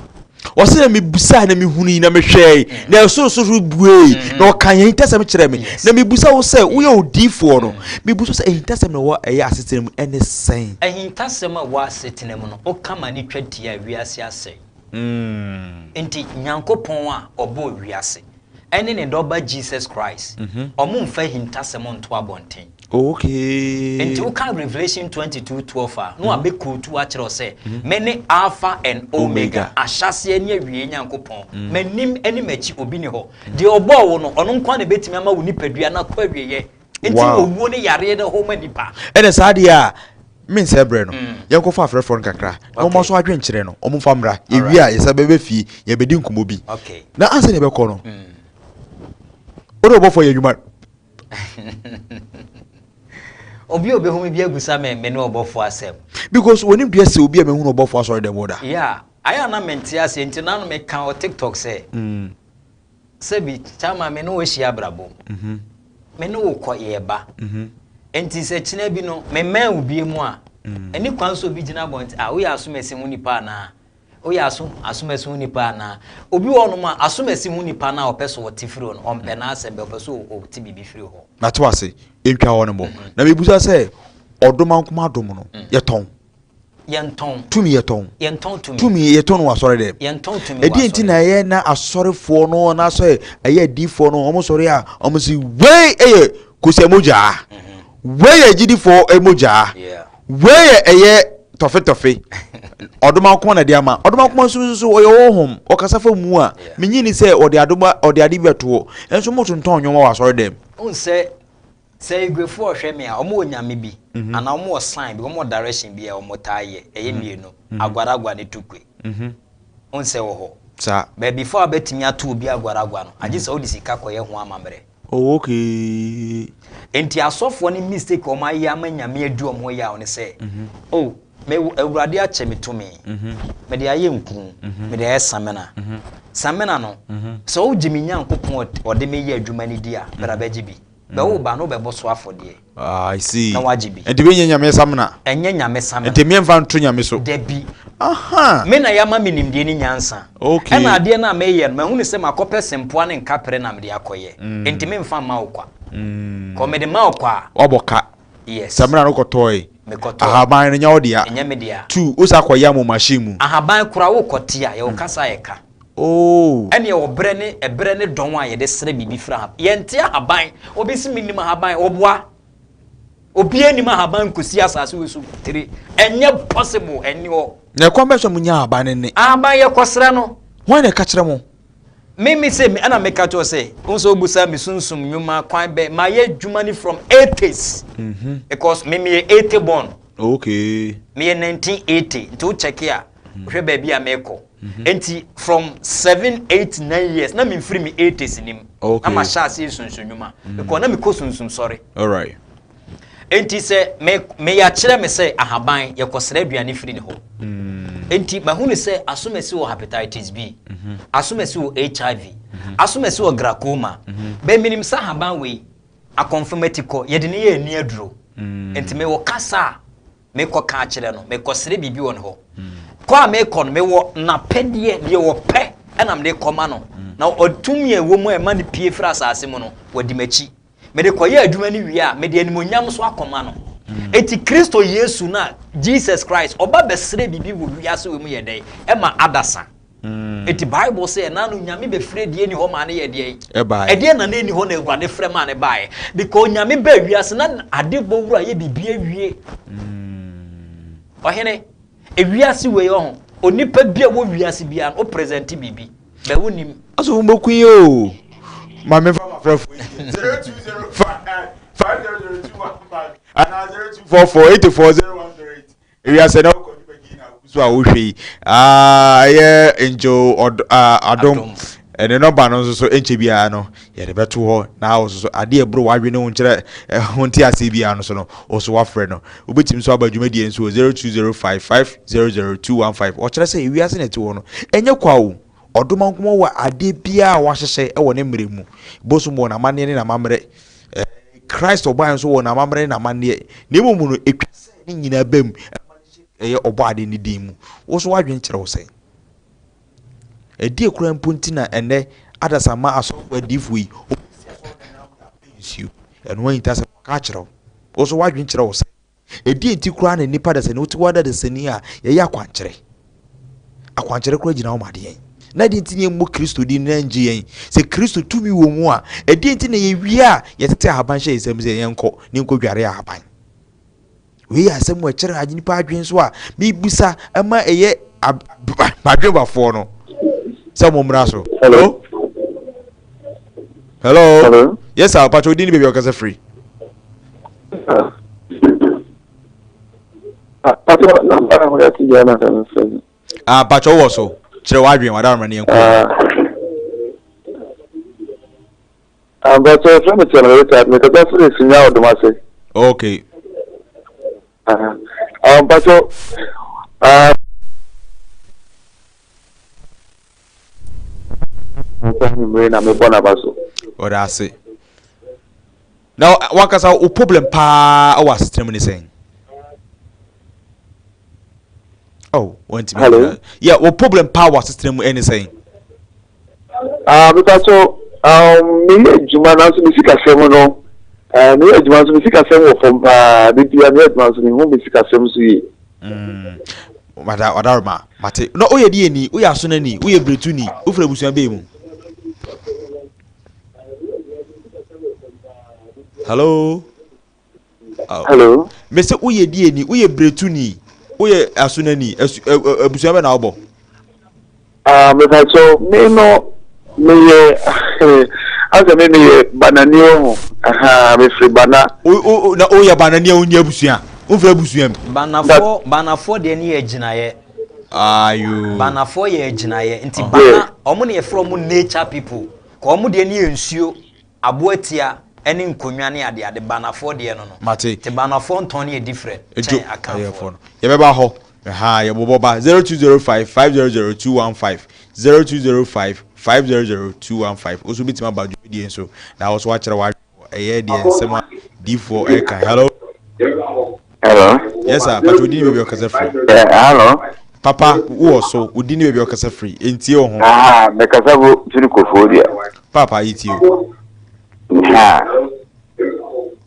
Ɔsɛ na mebusaa na mehunui na mehwɛe, na ɛsorosoro buei, na ɔka ahintasɛm kyerɛɛ me. Na mebusa wo sɛ, woyɛ odiyifoɔ no, mebusa wo sɛ ahintasɛm na ɛwɔ ɛyɛ asetena mu ɛne sɛn? Ahintasɛm a ɛwɔ asetena mu no, woka ma no twa tia a, wiase asɛe. Enti Nyankopɔn a ɔbɔɔ wiase, ɛne ne dɔba Jesus Christ, wɔmfa ahintasɛm nto abɔnten. Okay. Nti woka Revelation 22:12 a, na wabɛ quote akyerɛ wo sɛ, Mene Alpha and Omega, ahyɛaseɛ ne awieɛ Nyankopɔn. M'anim ne m'akyi obi nni hɔ. Deɛ ɔbɔɔ wo no, ɔno nko ara na ɛbɛtumi ama wo nipadua no akɔ awieɛ. Nti na owuo ne yareɛ no hɔ ma nipa. Ɛna saa deɛ a, mensɛe berɛ no, yɛnkɔfa afrɛfoɔ no kakra na wɔn nso adwenkyerɛ no, wɔmfa mmra. Yɛwie a, yɛsan bɛba fie, yɛbɛdi nkɔmmɔ bi. Na ansa na yɛbɛkɔ no, wo ne ɔbɔfoɔ yɛ adwuma. Obi a obehu me bi abusa me me ne ɔbɔfoɔ asɛm. Because wɔnim deɛ sɛ obi a mehunu ɔbɔfoɔ asɔre dɛm hɔ da. Yeah, ayɛ a na mente aseɛ nti na meka wɔ TikTok sɛ. Sɛbi chairman me ne wo ahyia abrabɔ mu. Me ne wo kɔ yɛ ba. Nti sɛ kyena bi no me mmɛn wo bie mu a, ɛni kwan sɛ obi gyina abɔnten ah woyɛ asomasi ho nipa anaa? Woyɛ aso asomasi ho nipa anaa? Obi wɔ hɔnom a asomasi ho nipa no a ɔpɛ sɛ ɔte firi hɔ no, ɔmpɛ n'asɛm bɛ, ɔpɛ sɛ ɔte biribi firi hɔ. Mate wase, ntwa hɔ no mmɔ. Na mebisa sɛ, ɔdom ankoma adom no, yɛtɔn? Yɛntɔn. Tumi yɛtɔn. Yɛntɔn tumi. Tumi yɛtɔn wɔ asɔre dɛm. Yɛntɔn tumi wɔ asɔre. Ɛdeɛ nti na ɛyɛ na asɔrefoɔ no anaasɛ ɛyɛ adiifoɔ no wɔn sɔre a wɔn si wei ɛyɛ kosua mogyaa, wei yɛ agyidifoɔ mogyaa. Wei yɛ ɛyɛ tɔfetɔfe. Ɔdomankoma na ɛde ama. Ɔdomankoma nso nso ɔyɛ honhom. Ɔkasa fa mu a, menye ni sɛ ɔde adoma ɔde ade bi bɛto hɔ. Nso motontɔn nneɛma wɔ asɔre dɛm. Wohu sɛ sɛ Igwefoɔ rehwɛ me a, wɔwɔ nyame bi anaa wɔwɔ sign bi, wɔwɔ direction bi a wɔtaa yɛ. Ɛyɛ mmienu, Agwaragwa ne Tukwe. Wohu sɛ ɛwɔ hɔ. Saa. Baabi fo a wobɛtumi ato obi agwaragwa no, agye sɛ wode sika kɔyɛ ho amammerɛ. Oh okay. Enti asɔfoɔ no mistake a wɔn ayɛ ama Nyame adi wɔn ho yaw ne sɛ, oh me Awurade akyɛ me tumi, mede ayɛ nku, mede ayɛ samina. Samina no, sɛ wogye me Nyankopɔn a ɔde me yɛ adwuma no di a, bra bɛgye bi. Bɛ wo ba no wobɛbɔ so afɔdeɛ. Ah, I see. Na wagye bi. Nti wei nyɛ Nyame samina. Ɛnyɛ Nyame samina. Nti me mfa nto Nyame so. Dabi. Aha. Me na yama me nimdeɛ ne nyansa. Okay. Ɛna adeɛ no a meyɛ no, mahunu sɛ makɔpɛ sempoa ne nkapere na mede akɔyɛ. Nti me mfa mma wo kwa. Kɔ mede ma wo kwa a. Wabɔ ka. Yes. Samina no kɔtɔe. Mekɔtɔe. Ahaban no nyɛ wo dea. Ɛnyɛ me dea. Tu, wo saa kɔyam wɔ machine mu. Ahaban koraa wokɔte a, yɛwɔ kasa a yɛka. Oh. Ɛne ɔbrɛ ne ɛbrɛ ne dɔn a yɛde srɛ biribi firi ahaban. Yɛnte ahaban. Obi si menim ahaban. Ɔboa. Obiara nim ahaban nkosi asase wei so tire. Ɛnyɛ possible. Ɛnni hɔ. Na ɛkwan bɛn so na monya ahaban no nne? Ahaban yɛkɔsrɛ no. Hwan na ɛka kyerɛ mo? Me me se ɛna meka kyerɛ sɛ wo nso wobusa me sunsum nnwuma kwan bɛn mayɛ adwuma ni from 80s because me meyɛ 80 born. Okay. Meyɛ 1980 nti wo check a wohwɛ baabi a mekɔ. Nti from 7 8 9 years na memfiri me 80s nim. Okay. Na mahyɛ aseɛ sunsum nnwuma because na mekɔ sunsum sɔre. All right. Enti sɛ me me yɛakyerɛ me sɛ ahaban yɛkɔsrɛ aduane firi ne hɔ. Enti mahunu sɛ asomasi wɔ hepatitis B, asomasi wɔ HIV, asomasi wɔ glaucoma. Bɛ menim sɛ ahaban wei akɔmfam atikɔ yɛde ne yɛ ani aduro. Enti mewɔ kasa a mekɔka akyerɛ no, mekɔsrɛ biribi wɔ ne hɔ. Kɔ a mekɔ no mewɔ n'apɛdeɛ deɛ ɔpɛ ɛna mede kɔma no. Na ɔtumi a ɛwɔ mu a ɛma no pie firi asase mu no, wadi m'akyi. Mede kɔyɛ adwuma no wie a, mede animuonyam nso akɔma no. Enti Kristo Yesu no a, Jesus Christ, ɔba bɛsrɛ biribi wɔ wiase wei mu yɛ dɛn? Ɛma adasa. Enti Bible sɛ ɛna no Nyame bɛfrɛ deɛ ɛni hɔ maa no yɛ deɛn? Ɛbaeɛ. Ɛdeɛn na na ɛni hɔ na Awurade frɛ maa no baeɛ? Because Nyame baa wiase na ade bɔ wura yɛ biribi awie. Ɔhene, ewiase wei ɔho, onipa bi a wɔ wiase biara no, wo presente biribi. Bɛ wo nim. Aso wo mbɔ kun yi o. Ma me fa ma frɛ fo yi. 0205 500215 anaa 0244 840108. Ewiase na wokɔ dwumadie na wogu so a wohwɛ yi. Ah, ɛyɛ Angel Ɔd ah, Adom. Ɛne nɔmba no nso so ɛnkyɛ biara no yɛde bɛto hɔ na wo nso so adeɛ ɛboro w'adwene wo nkyerɛ ho nte aseɛ biara no so no wo so wafrɛ no. Wobɛtumi nso aba dwumadie nso wɔ 0205 500 215. Ɔkyerɛ sɛ ewiase na ɛte hɔ no, ɛnyɛ kwa o. Ɔdomankoma wɔ adeɛ biara a wahyehyɛ wɔ ne mmerɛ mu. Bosom wɔ n'amanneɛ ne n'amammerɛ. Christ ɔbaeɛ nso wɔ n'amammerɛ ne n'amanneɛ. Na mmom no, ɛtwa sɛ ne nyinaa ba mu ma no hyɛ ɛyɛ ɔbɔadeɛ no din mu. Wo nso w'adwene kyerɛ wo sɛn? Ɛdeɛ koraa mpo nti na ɛnnɛ adasamma asɔfoɔ adiyifoɔ yi, wɔsi asɔredan no ano de apɛ nsuo. Ɛno ahintasɛm wɔaka akyerɛ wo. Wo nso w'adwene kyerɛ wo sɛn? Ɛdeɛn nti koraa na nnipa dasani, wote hɔ ara dasani a yɛyɛ akwankyerɛ? Akwankyerɛ koraa gyina hɔ ma deɛn? Na deɛ nti na yɛmmɔ Kristo din na ɛngye yɛn? Sɛ Kristo tumi wɔ mu a, ɛdeɛn nti na yɛwie a yɛtete ahaban hyɛ yɛn nsam sɛ yɛnkɔ na yɛnkɔdware ahaban? Wei yɛ asɛm a ɛkyerɛ nnipa adwene so a mebisa ɛma ɛyɛ badwembafoɔ no sɛ mo mmra so. Hello. Hello. Hello. Yes sir, Pacho di ni baabi a ɔkasa firi. Ah, Pacho, number a wɔyɛ ti yɛ na sɛ mfrɛ. Ah, Pacho wɔ so. Kyerɛ w'adwene, w'adaroma ne yɛn kɔ. Ah, Mpatsɔ yɛfrɛ me Chairman Richard, mekasa firi Sunya Odumase. Okay. Ah, ah, mpatsɔ ah, nsa anwummere na mebɔ n'aba so. Ɔda ase. Na wankasa wo problem paa wɔ asetena mu ne sɛn? Oh, wɔntumi. Hello. Yeah, wo problem paa wɔ asetena mu ne sɛn? Ah, mepakyɛw, um, meyɛ adwuma nanso me sikasɛm no, eh, meyɛ adwuma nso me sikasɛm wɔ fam paa. Da biara meyɛ adwuma nso mehu me sikasɛm so yie. Mm, wada wadaroma mate. Na woyɛ deɛ ni, woyɛ asonani, woyɛ biretuni, wofiri abusua bɛn mu? Hello. Oh. Hello. Mese woyɛ deɛ ni, woyɛ bretuni, woyɛ asonani, abusua bɛ na wobɔ? Ah, mepakyɛw, me no meyɛ asɛ me meyɛ banani wɔ ho. Aha, mefiri bana. O, o, na woyɛ banani a wonni abusua? Womfiri abusua mu? Banafoɔ, banafoɔ deɛ ne yɛ agyinaeɛ. Ayo. Banafoɔ yɛ agyinaeɛ. Nti bana, wɔn na yɛfrɛ wɔn nature people. Kɔ wɔn deɛ ne yɛ nsuo. Aboa tia ne nkonnwa ne adeade, Banafoɔ deɛ no no. Mate. Nti Banafoɔ ntɔn no yɛ different Ejo, kyɛn Akanfoɔ ayɛfoɔ no. Yɛbɛba hɔ. Ɛhaa, yɛbobɔ ba. 0205 500 215. 0205 500 215. Wo nso wobɛtumi aba dwumadie nso na wo nso woakyerɛ w'adwene wɔ ɛyɛ deɛ nsɛm a diifoɔ ɛreka. Hello. Hello. Yes sir, patro wodi ne baabi a ɔkasa firi. Eh, hello. Papa, wowɔ so, wodi ne baabi a ɔkasa firi. Entie wo ho. Ah, mekasa fo firi Kofoɔ dua. Papa, yɛtie o. Ha.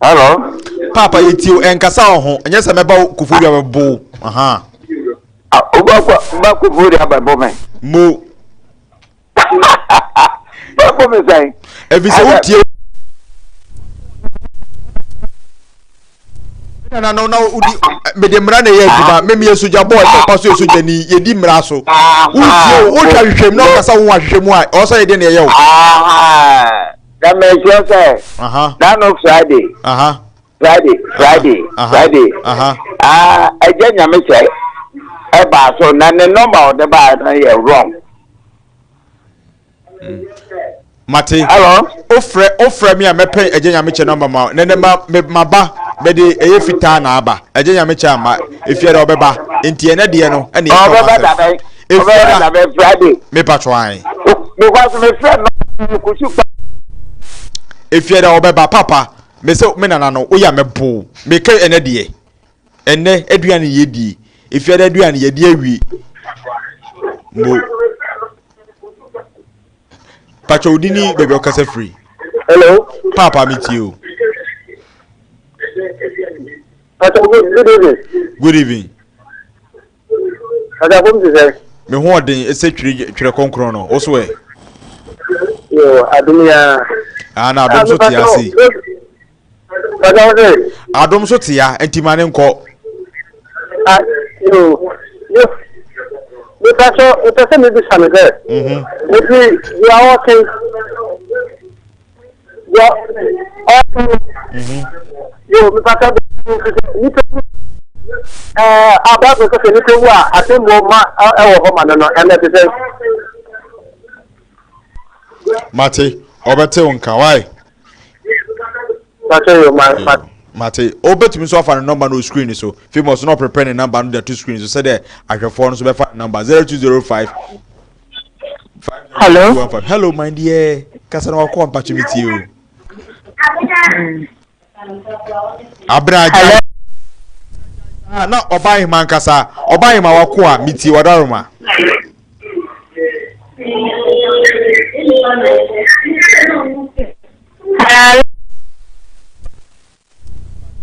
Hello. Papa, yɛtie o. Ɛnkasa wo ho. Ɛnyɛ sɛ mɛba wo Kofoɔ dua bɛbo wo. Aha. Ah, wobɛkɔ ba Kofoɔ dua bɛbo me. Mo. Bɛbo me sɛn? Ɛfiri sɛ wotie nana no na wodi mede mmara na ɛyɛ adwuma me meyɛ sogya bɔɔ ɛsɛ ɔpa so yɛ sogyani yɛdi mmara so wotie o wohwɛ ahwehwɛ mu na ɔkasa wo ho ahwehwɛ mu a ɔwɔ sɛ yɛde na ɛyɛ o na mekyerɛ sɛ na no Friday Friday Friday Friday ɛgya nyame kyɛ ɛbaa so na ne nɔmba ɔde baa no yɛ wrong Mate. Hello. Ofrɛ ofrɛ me a mɛpɛ ɛgya nyame kyɛ nɔmba ma na nɛ ma me ma ba mɛde ɛyɛ fitaa na aba ɛgya nyame kyɛ ama efia dɛ ɔbɛba nti ɛnɛ deɛ no ɛna yɛka ɔbɛba wɔn asɛm dabɛn efia ɔbɛba da dabɛn Friday. me patro an Because me frɛ no kusu pa. efia dɛ ɔbɛba papa me sɛ me nana no woyɛ a mɛbo meka ɛnɛ deɛ Ɛnnɛ aduane yɛdie, efiada aduane yɛde awie. Mo. Patwa odi ni baabi ɔkasa firi. Hello. Paapa mi tie o. Patwa good evening. Good evening. Patwa fom ti sɛ. Me ho ɔden ɛsɛ twere twerɛ kɔnkrɔn no, wo so ɛ? Yo, adom ya. Ah, na adom so te ase. Adom so te ya, nti ma ne nkɔ. Ah, yo, yo. Mepɛ sɛ mepɛ sɛ mebisa no sɛ. Nti deɛ ɔɔke deɛ ɔɔke yo mepɛ sɛ nipa wu ɛɛ a Bible sɛ sɛ nipa wu a atemmuo ma ɛwɔ hɔ ma no no ɛnna ɛte sɛ. Mate, ɔbɛte wo nka, why? Mate, wobɛtumi nso afa ne nɔmba no wɔ screen so. Famous na ɔprepare ne nɔmba no de ato screen so sɛdeɛ ahwɛfoɔ no nso bɛfa ne nɔmba 0205 Hello. Hello, my dear. Kasa na wakɔ mpatwe me tie o. Abena agya. Ah, na ɔba ahema nkasa. Ɔba ahema wako a metie wadaroma.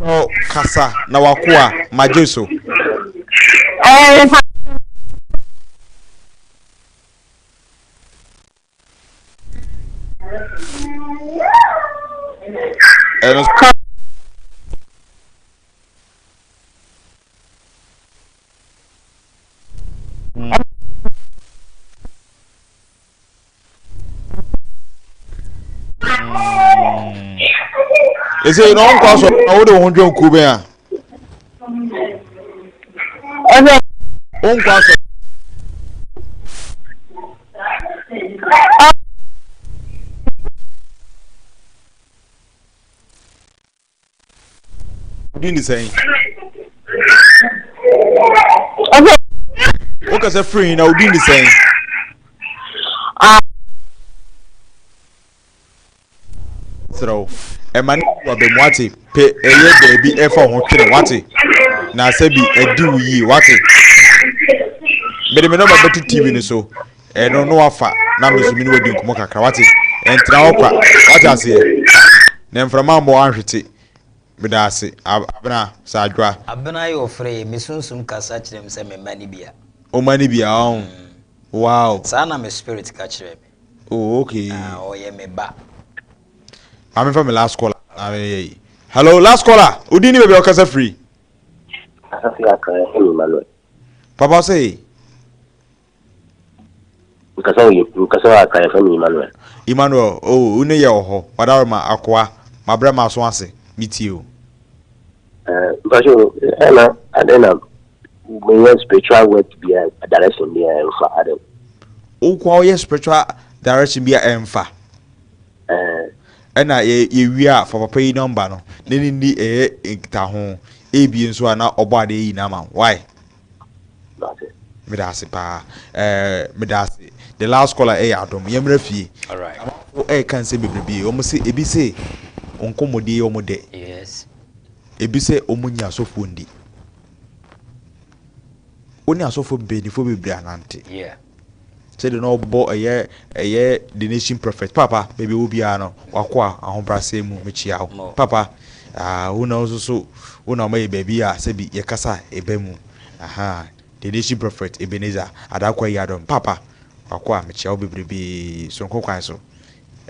Hello. Kasa na wako a magye so. Ɛno Ese na ɔnkɔ asɔ na wode wo ho dwɛn kuo bɛn a? Wonkɔ asɔ. Wodin de sɛn? Wokasa firi hin na wodin de sɛn? Serɛ wo, ɛma ne waba mu wate pɛ ɛyɛ baabi ɛfa ho twene wate na sɛ bi ɛdi wo yie wate mede me nɔma bɛto tv no so Ɛno no wafa na me nso me ne wadi nkɔmmɔ kakra wate ɛntena hɔ kwa wate aseɛ na mframa mmɔ anhwete meda ase abena sɛ adwoa. Abena yɛ ɔfrɛ yɛ me sunsum kasa kyerɛ me sɛ me mma no bi a. Wo mma no bi a ɔn wow. Saa na me spirit ka kyerɛ me. Oh okay. Ah ɔyɛ me ba. Maame fa me last caller na me yɛ yi. Hello last caller odin ni baabi a ɔkasa firi. Kasa firi Accra yɛfrɛ me Emmanuel. Papa ɔsɛ. Nkasa wɔ nkasa wɔ Accra yɛfrɛ me Emmanuel. Emmanuel oh wo ne yɛ wɔ hɔ wadaroma akoa mabrɛ m'aso ase me tie o. Eh, mpacho ɛna adɛn na meyɛ spiritual work bi a direction bi a ɛmfa adɛn. Wo nkoa woyɛ spiritual direction bi a ɛmfa. Eh. Ɛna yɛ yɛwie a fa papa yi number no ne ne ni ɛyɛ nkitaho ebie nso a na ɔbɔ adeɛ yi na ama why. Meda ase paa. Eh, meda ase. The last caller ɛyɛ adom. Yɛmmra fie. Alright. Amanfo ɛreka nsɛm bebrebe. Wɔn se ebi se nkɔmmɔdie yɛ wɔn dɛ. Yes. Ebi sɛ wɔn nyi asɔfoɔ ndi. Wo ne asɔfoɔ mpanyinfoɔ bebree anante. Yeah. Sɛdeɛ na ɔbɔ ɛyɛ ɛyɛ the nation prophet papa baabi ɛwɔ biara no wakoa ahobrɛaseɛ mu mekyia wo papa ah wo na nso so wo na ɔma yɛ baabi a sɛbi yɛkasa ɛba mu aha the nation prophet Ebenezer Adakwa Yiadom papa wakoa mekyia wo bebrebee soronko kwan so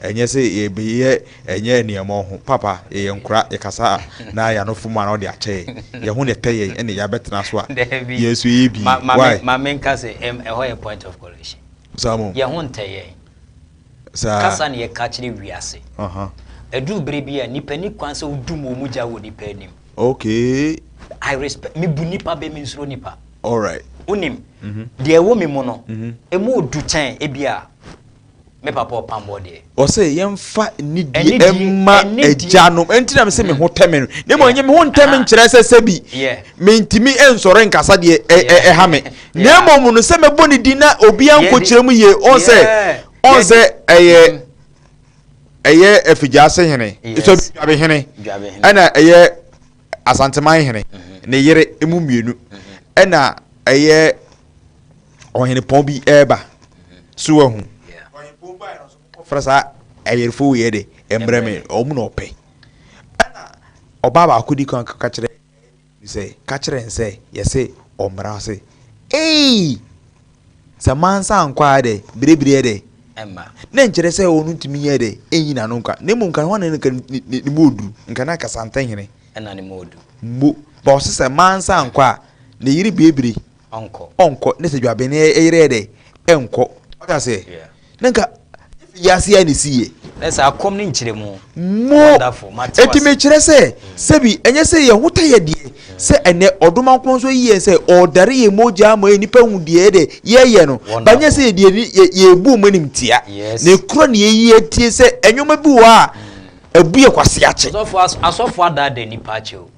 Ɛnyɛ sɛ yɛbɛyɛ ɛnyɛ aniɛmmɔ ho. Papa, yɛyɛ nkora, yɛkasa a na yɛn ano fom a na ɔde akyɛ yɛn. Yɛn ho na ɛtɛ yɛn ɛna yɛabɛtena so a Dabi. yɛn nso yɛyɛ bi. Ma, ma, Why? ma menka sɛ ɛm, ɛhɔ yɛ point of correction. Saa mo. Yɛn ho ntɛ yɛn. Saa. Kasa na yɛka kyerɛ wiase. Uh-huh. Ɛduru bere bi a, nipa ni kwan sɛ wodum wɔn gya wɔ nipa anim. Okay. I respect, mebu nipa bɛ, mensuro nipa. Alright. Wonim, deɛ ɛwɔ me mu no, emu odu kyɛn ebi a Me papa ɔpammɔ deɛ. Ɔsɛ yɛmfa nidie mma agyanom. Ɛnti na mesɛ me ho tɛ me no. Na mmom ɛnyɛ me ho ntɛ me nkyerɛ sɛ sɛbi mentumi nsɔre nkasa deɛ ɛha me. Na mmom no sɛ mɛbɔ ne din na obiara nkɔkyerɛ mu yie ɔn sɛ ɔn sɛ ɛyɛ ɛyɛ Afigyaase hene, sɛ Dwabe hene ɛna ɛyɛ Asanteman hene ne yere emu mmienu ɛna ɛyɛ ɔhenepɔn bi reba so wahu ɔhenepɔn baeɛ no nso kɔfrɛ saa ayerefo wei de mbrɛ me wɔn na ɔpɛ ɛna ɔbaa baako di kan ka kyerɛ sɛ ka kyerɛ n sɛ yɛse ɔmmra ase ei sɛ mansa ankɔ a dɛ birebire yɛ dɛ na nkyerɛ sɛ ɔno ntumi yɛ dɛ ɛnyi n'ano nka na mmom nka hɔ na nka ne mu ɔduru nka na kasantehene ɛna ne mu ɔdu mo ba ɔse sɛ mansa ankɔ a ne yere birebire ɔnkɔ. Ɔnkɔ ne sɛ dwabɛn yere yɛ dɛ ɛnkɔ ɔte aseɛ na nka wiase a na esi yɛ. Na sɛ akɔm ne nkyerɛmu. Mo Wonderful mate eti wase. mekyerɛ sɛ sɛbi ɛnyɛ sɛ yɛn ho tɛ yɛ deɛ sɛ ɛnɛ ɔdomankoma nso ayi yɛn sɛ ɔredare yɛn mogya ama yɛn nipa hu deɛ yɛ dɛ yɛyɛ no ba nyɛ Wonderful. sɛ yɛde ani yɛ yɛbu wɔn anim tia Yes. na ekura na yɛyi atie sɛ nneɛma bi wɔ hɔ a Abu yɛ kwasea kye. Ɔsɔfo as asɔfo adaadaa nipa akyɛ o.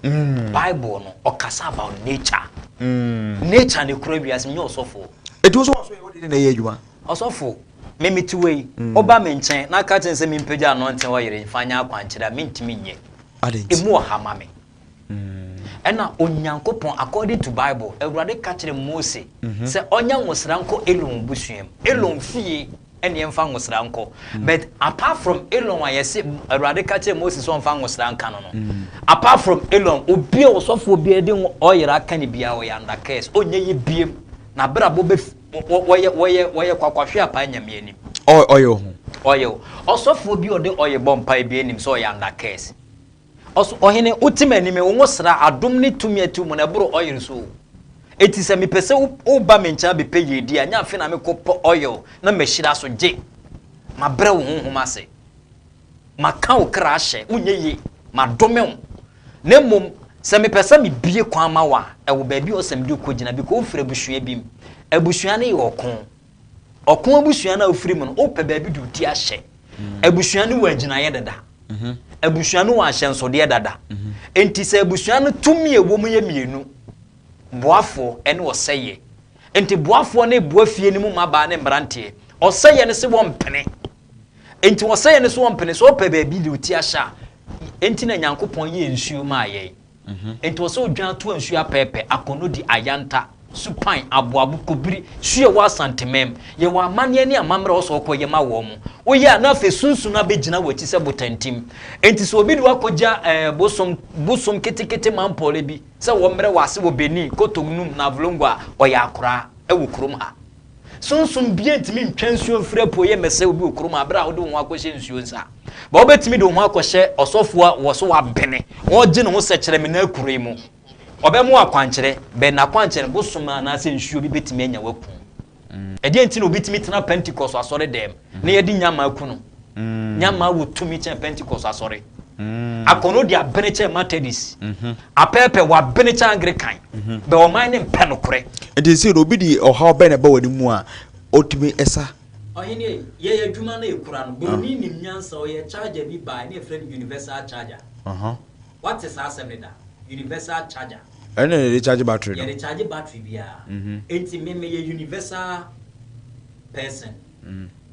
Bible no ɔkasa about nature. Nature na ekura wiase menyɛ ɔsɔfo. Eti wo nso w'asɔre wode dɛn na ɛyɛ adwuma? Ɔsɔfo, me mete wɔ yi, woba me nkyɛn na ka kyerɛ me sɛ mempagya anointing oil mfa nyɛ akwankyerɛ a, mentumi nyɛ. Adɛn nti? Emu ɔha ma me. Ɛna Onyankopɔn, according to Bible, Awurade ka kyerɛ Mose sɛ ɔnyɛ nwosra nkɔ Elon busua mu. Elon fie ɛne ɛmfa nwosra nkɔ. But apart from Elon a yɛse Awurade ka kyerɛ Moses sɛ ɔmfa nwosra nka no no, apart from Elon, obi a ɔsɔfoɔ biara de ɔyera aka ne biara ɔyɛ under curse, ɔnyɛ yɛ biem, n'abrabɔ bɛ wɔyɛ wɔyɛ wɔyɛ kwakwahwe apaa Nyame anim. Ɔyɛ ho. Ɔyɛ o. Ɔsɔfoɔ bi a ɔde ɔyɛ bɔ mpae biara nim sɛ ɔyɛ under curse. Ɔso, Ɔhene, wote m'anim, wo ngosra, adom ne tumi a ɛte wo mu no, ɛboro oil so o. Enti sɛ mepɛ sɛ woba me nkyɛn abɛpɛ yiedie a, nyɛ afei na mekɔpɛ oil na mahyira so. Gye, mabrɛ wo honhom ase. Maka wo kra ahyɛ, wonyɛ yie, madome wo. Na mmom, sɛ mepɛ sɛ mebue kwan ma wo a, ɛwɔ baabi a ɔsɛ sɛ mede wo kɔgyina, because wofiri abusua bi mu. Abusua no yɛ ɔko. Ɔko abusua no a wofiri mu no, wopɛ baabi de wo ti ahyɛ. Abusua no wɔ agyinaeɛ dada. Abusua no wɔ ahyɛnsodeɛ dada. Enti sɛ abusua no tumi a ɛwɔ mu yɛ mmienu, boafoɔ ne ɔsɛeɛ. Enti boafoɔ no reboa fie no mu mmabaa ne mmeranteɛ. Ɔsɛeɛ no se wɔmpene. Enti ɔsɛeɛ no se wɔmpene. Sɛ wopɛ baabi de wo ti ahyɛ a, enti na Nyankopɔn yɛɛ nsuo maa yɛn. Enti ɔsɛ odwan toa nsuo apɛɛpɛ, akɔnnɔdi, ayanta, supan, aboabo, kobiri, su a ɛwɔ Asantemam. Yɛwɔ amanneɛ ne amammerɛ a ɔsɛ ɔkɔ yɛ ma wɔn. Woyɛ a na afei sunsum no abɛgyina w'akyi sɛ botantim. Enti sɛ obi de wo akɔgya eh, bosom, bosom ketekete mampɔle bi sɛ wɔmmrɛ wo ase wɔ Benin, Cotonou, Navlongo a, ɔyɛ akoraa wɔ kurom ha. Sunsum biara ntumi ntwa nsuo mfiri apueeɛ mmɛsɛe obi wɔ kurom ha berɛ a wode wo ho akɔhyɛ nsuo nsa. But wobɛtumi de wo ho akɔhyɛ ɔsɔfoɔ a wɔ so wabene, ɔregye ne ho sɛkyerɛmena akuro yi mu. Ɔbɛma wo akwankyerɛ, but n'akwankyerɛ no, bosom anaasɛ nsuo bi bɛtumi anya wo aku. Ɛdeɛn nti na obi tumi tena Pentecost asɔre dɛm na yɛde nyama aku no? Nyama wɔ tumi kyɛn Pentecost asɔre. Akɔnɔ di abene kyɛn Methodist. Apɛɛpɛ wɔ abene kyɛn Anglican. Bɛ ɔman ne mpɛ nokorɛ. Nti sɛ obi di ɔhaw bɛn na ɛba wɔ ne mu a, ɔtumi sa? Ɔhene ei, yɛn adwuma no a yɛkura no, buroni nim nyansa, ɔyɛ charger bi baeɛ na yɛfrɛ no universal charger. Woate saa asɛm no da? Universal charger. Ɛno na yɛde charge battery no? Yɛde charge battery biara. Nti me meyɛ universal person.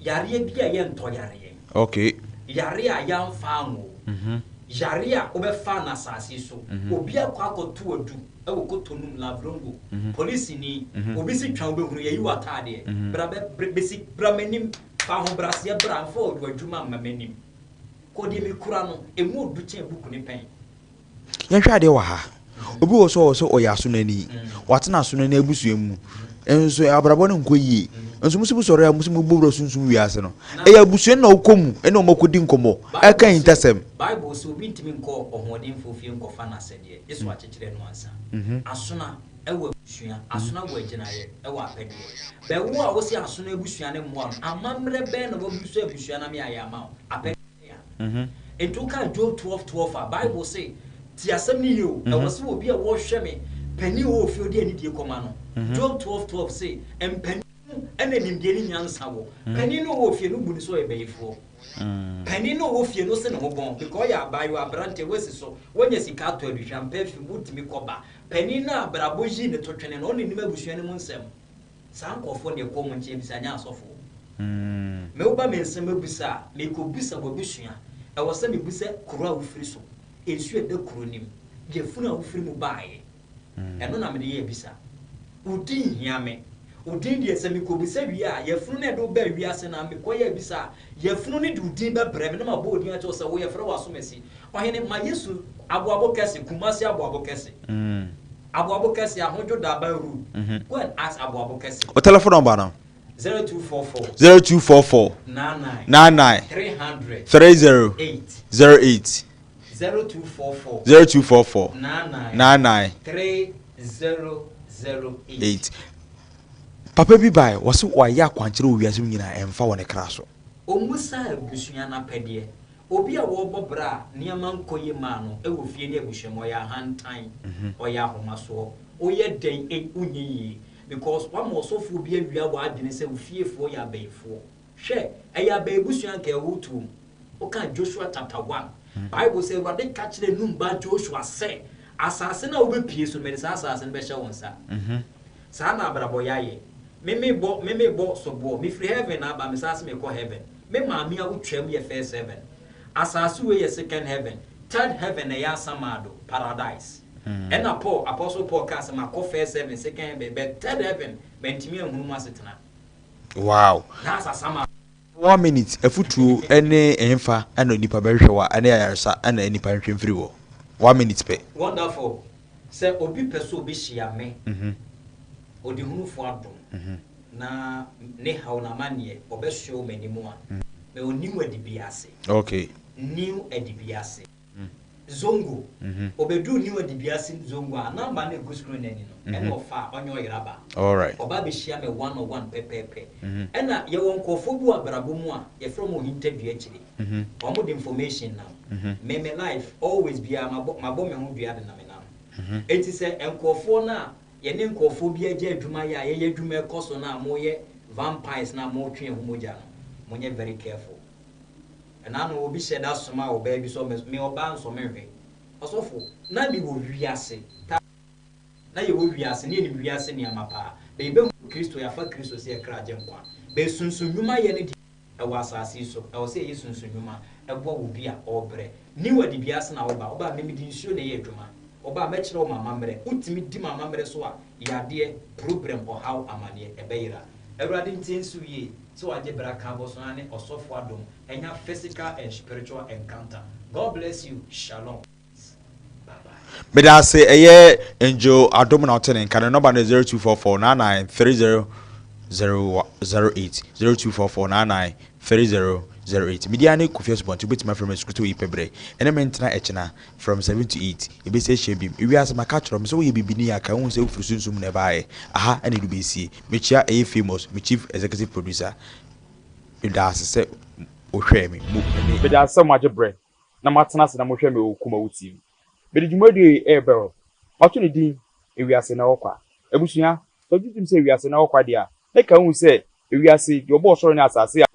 Yareɛ bi a ɛyɛ ntɔyareɛ. Okay. Yareɛ a yɛamfa anwo. Yareɛ a wobɛfa no asase so. Obi akɔ akɔto adu wɔ Cotonou, Lavrongo. Polisini, obi si twa wobɛhunu, yɛyi w'ataadeɛ. Bra bɛ, bɛsi, bra m'anim. Fa ahobrɛaseɛ bra, mfa w'adwuma mma m'anim. Kɔ deɛ mekura no, ɛmu ɔdu kyɛn buku ne pɛn. Yɛnhwɛ adeɛ wɔ ha. Obi wɔ so a ɔwɔ sɛ ɔyɛ asonani. Watena asonani abusua mu. Nso abrabɔ no nkɔ yie. Nso mo sɛ mo sɔre a mo sɛ mo bɔ wura sunsum wiase no. Ɛyɛ abusua no na wokɔ mu ɛne wɔn akɔdi nkɔmmɔ. Ɛka ahintasɛm. Bible se obi ntumi nkɔ ɔhoɔdenfoɔ fie nkɔfa n'asɛdeɛ gye sɛ wakyekyere no ansa. Asona wɔ abusua, asona wɔ agyinaeɛ, wɔ apɛdeɛ. Bɛ wo a wose asono abusua no mmoa no, amammerɛ bɛn na wabu so abusua no ame ayɛ ama wo? Apɛdeɛ a. Enti wokaa Job 12 12 a, Bible se, tie asɛm no yie o, ɛwɔ sɛ obi a wɔhwɛ me, panin a ɔwɔ fie ɔde anidie kɔma no. Job 12 12 se, mpanin mu na nimdeɛ ne nyansa wɔ. Panin no a ɔwɔ fie no, wobu no sɛ ɔyɛ bayifoɔ. Panin no a ɔwɔ fie no, wose ne ho bɔn, because ɔyɛ abaayewa, aberanteɛ, woasi so, woanya sika atɔ aduhwam, perfume, wotumi kɔ ba. Panin no a abrabɔ yii ne to twene no, ɔno na ɔnim abusua no mu nsɛm. Saa nkurɔfoɔ na ɛkɔ wɔn nkyɛn bisa, nyɛ asɔfoɔ. Me woba me nsɛm abisa a, merekɔbisa w'abusua. Ɛwɔ sɛ mebisa kuro a wofiri so, nsuo a ɛda kuro no mu, yafunu a wofiri mu baeɛ. Ɛno na mede yɛ abisa. Wo din hia me. Wo din deɛ, sɛ mekɔbisa wie a, yafunu no a ɛde wo baa wiase no a, mekɔyɛ abisa a, yafunu no de wo din bɛbrɛ me na mabɔ wo din akyerɛ wo sɛ wo yɛfrɛ wo Asomasi. Ɔhene, ma Yesu aboabo kɛse, Kumasi aboabo kɛse. Aboabo kɛse, Ahodwo Daban Road. Go and ask Aboabo kɛse. Wo telephone number no? 0244. 0244. 99. 99. 300. 30. 8. 08. 0244. 0244. 99. 99. 3008. 8. Papa bi bae, wɔse wayɛ akwankyerɛ wɔ wiase mu nyinaa, ɛmfa wɔ ne kra so. Ɔmmusaa abusua no apɛdeɛ. Obi a ɔrebɔ bra a nneɛma nkɔ yie mmaa no wɔ fie ne abusua mu, ɔyɛ ahantan, ɔyɛ ahomasoɔ. Woyɛ dɛn e, wonyɛ yie because woama ɔsɔfoɔ bi awia w'adwene sɛ wo fiefoɔ yɛ abayifoɔ. Hwɛ, ɛyɛ abayibusua anka ɛwɔ wo tuom. Woka Joshua chapter 1, Bible sɛ Awurade ka kyerɛɛ Nun ba Joshua sɛ, Asase no a wobɛpue so no, mede saa asase no bɛhyɛ wo nsa. Saa na abrabɔ yɛ ayɛ. Me mebɔ, me mebɔ soboɔ. Mefiri heaven na aba, mesan se mekɔ heaven. Me maame awotwaa mu yɛ first heaven. Asase wei yɛ second heaven. Third heaven na ɛyɛ asamado, paradise. Ɛna Paul, Apostle Paul kaa sɛ makɔ first heaven, second heaven, but third heaven, mantumi anhunu mu asetena. Wow. That's asamado. One minute, afutuo ne ɛhefa na onipa bɛhwehwɛ wo a ɛne ayaresa na nipa nhwɛ mfiri hɔ? One minute pɛ. Wonderful. Sɛ obi pɛ sɛ obehyia me, Ɔdehunufoɔ adom, na ne haw n'amanneɛ ɔbɛsoɛ wɔ m'anim a, mewɔ New Adibiase. Okay. New Adibiase. Zongo. Ɔbɛduru New Adibiase Zongo a, number no a ɛgu screen no ani no, ɛna ɔfa a, ɔnyɛ ɔyeraba. Ɔba abɛhyia me one on one pɛpɛɛpɛ. Ɛna yɛwɔ nkurɔfoɔ bi wɔ abrabɔ mu a, yɛfrɛ wɔn ohintadua akyire. Wɔn de information nam. Me me life, always biara, mabɔ mabɔ me ho dua de na menam. Enti sɛ nkurɔfoɔ no a yɛne nkurɔfoɔ bi agya adwuma yɛ a, yɛyɛ adwuma ɛkɔ so no a, moyɛ vampires no a motwe yɛn ho mogya no, monyɛ very careful. Ɛna no obi hyɛ da soma ɔbaa bi sɛ ɔmmɛ me ɔbaa nsɔ me nhwɛ. Ɔsɔfo, na me wɔ wiase ta na yɛwɔ wiase na yɛnim wiase nneɛma paa. Bɛ yɛbɛhu Kristo, yɛafa Kristo sɛ yɛ kra agyenkwa. Bɛ sunsun nnwuma yɛ no deɛ ɛwɔ asase yi so. Ɛwɔ sɛ yɛyɛ sunsun nnwuma ɛboa obi a ɔrebrɛ. New adibiase na woba, woba a me mede nsuo na ɛyɛ adwuma. Woba a mɛkyerɛ wo m'amammerɛ. Wotumi di m'amammerɛ so a, yadeɛ, probrɛm, ɔhaw, amaneɛ, ɛbɛyera. Awurade ntie nso yie sɛ wagye bra ka abɔsoa ne ɔsɔfo adom anya physical and spiritual encounter God bless you shalom peace bye bye. Meda ase ɛyɛ Angel Adom na ɔte ne nka ne nɔba no yɛ 0244 99 30 08 0244 99 30 08 Me din ne Kofi Asubɔnten wobɛtumi afrɛ me Asukuto yi pɛ berɛ ɛne me ntena ɛkyena from 7 to 8 yɛbɛsi ahyia biom ewiase maka akyerɛ wo me sɛ woyɛ bibini a ka wohu sɛ wofiri sunsum mu na ɛbaeɛ aha ɛna ɛdu bɛsie Mekyia ɛyɛ famous me chief executive producer medaase sɛ wohwɛɛ me mo ne. Medaase sɛ moagye berɛ na moatena ase na mohwɛ me wɔ Kumawu TV. Mede dwumadie yi rebrɛ wo. Mato ne din Ewiase Nnɛ Hɔ Kwa. Abusua, sɛ wogye tom sɛ ewiase nnɛ hɔ kwa deɛ a, na ka wohu sɛ ewiase, deɛ ɔbɔɔ ɔsoro ne asase a.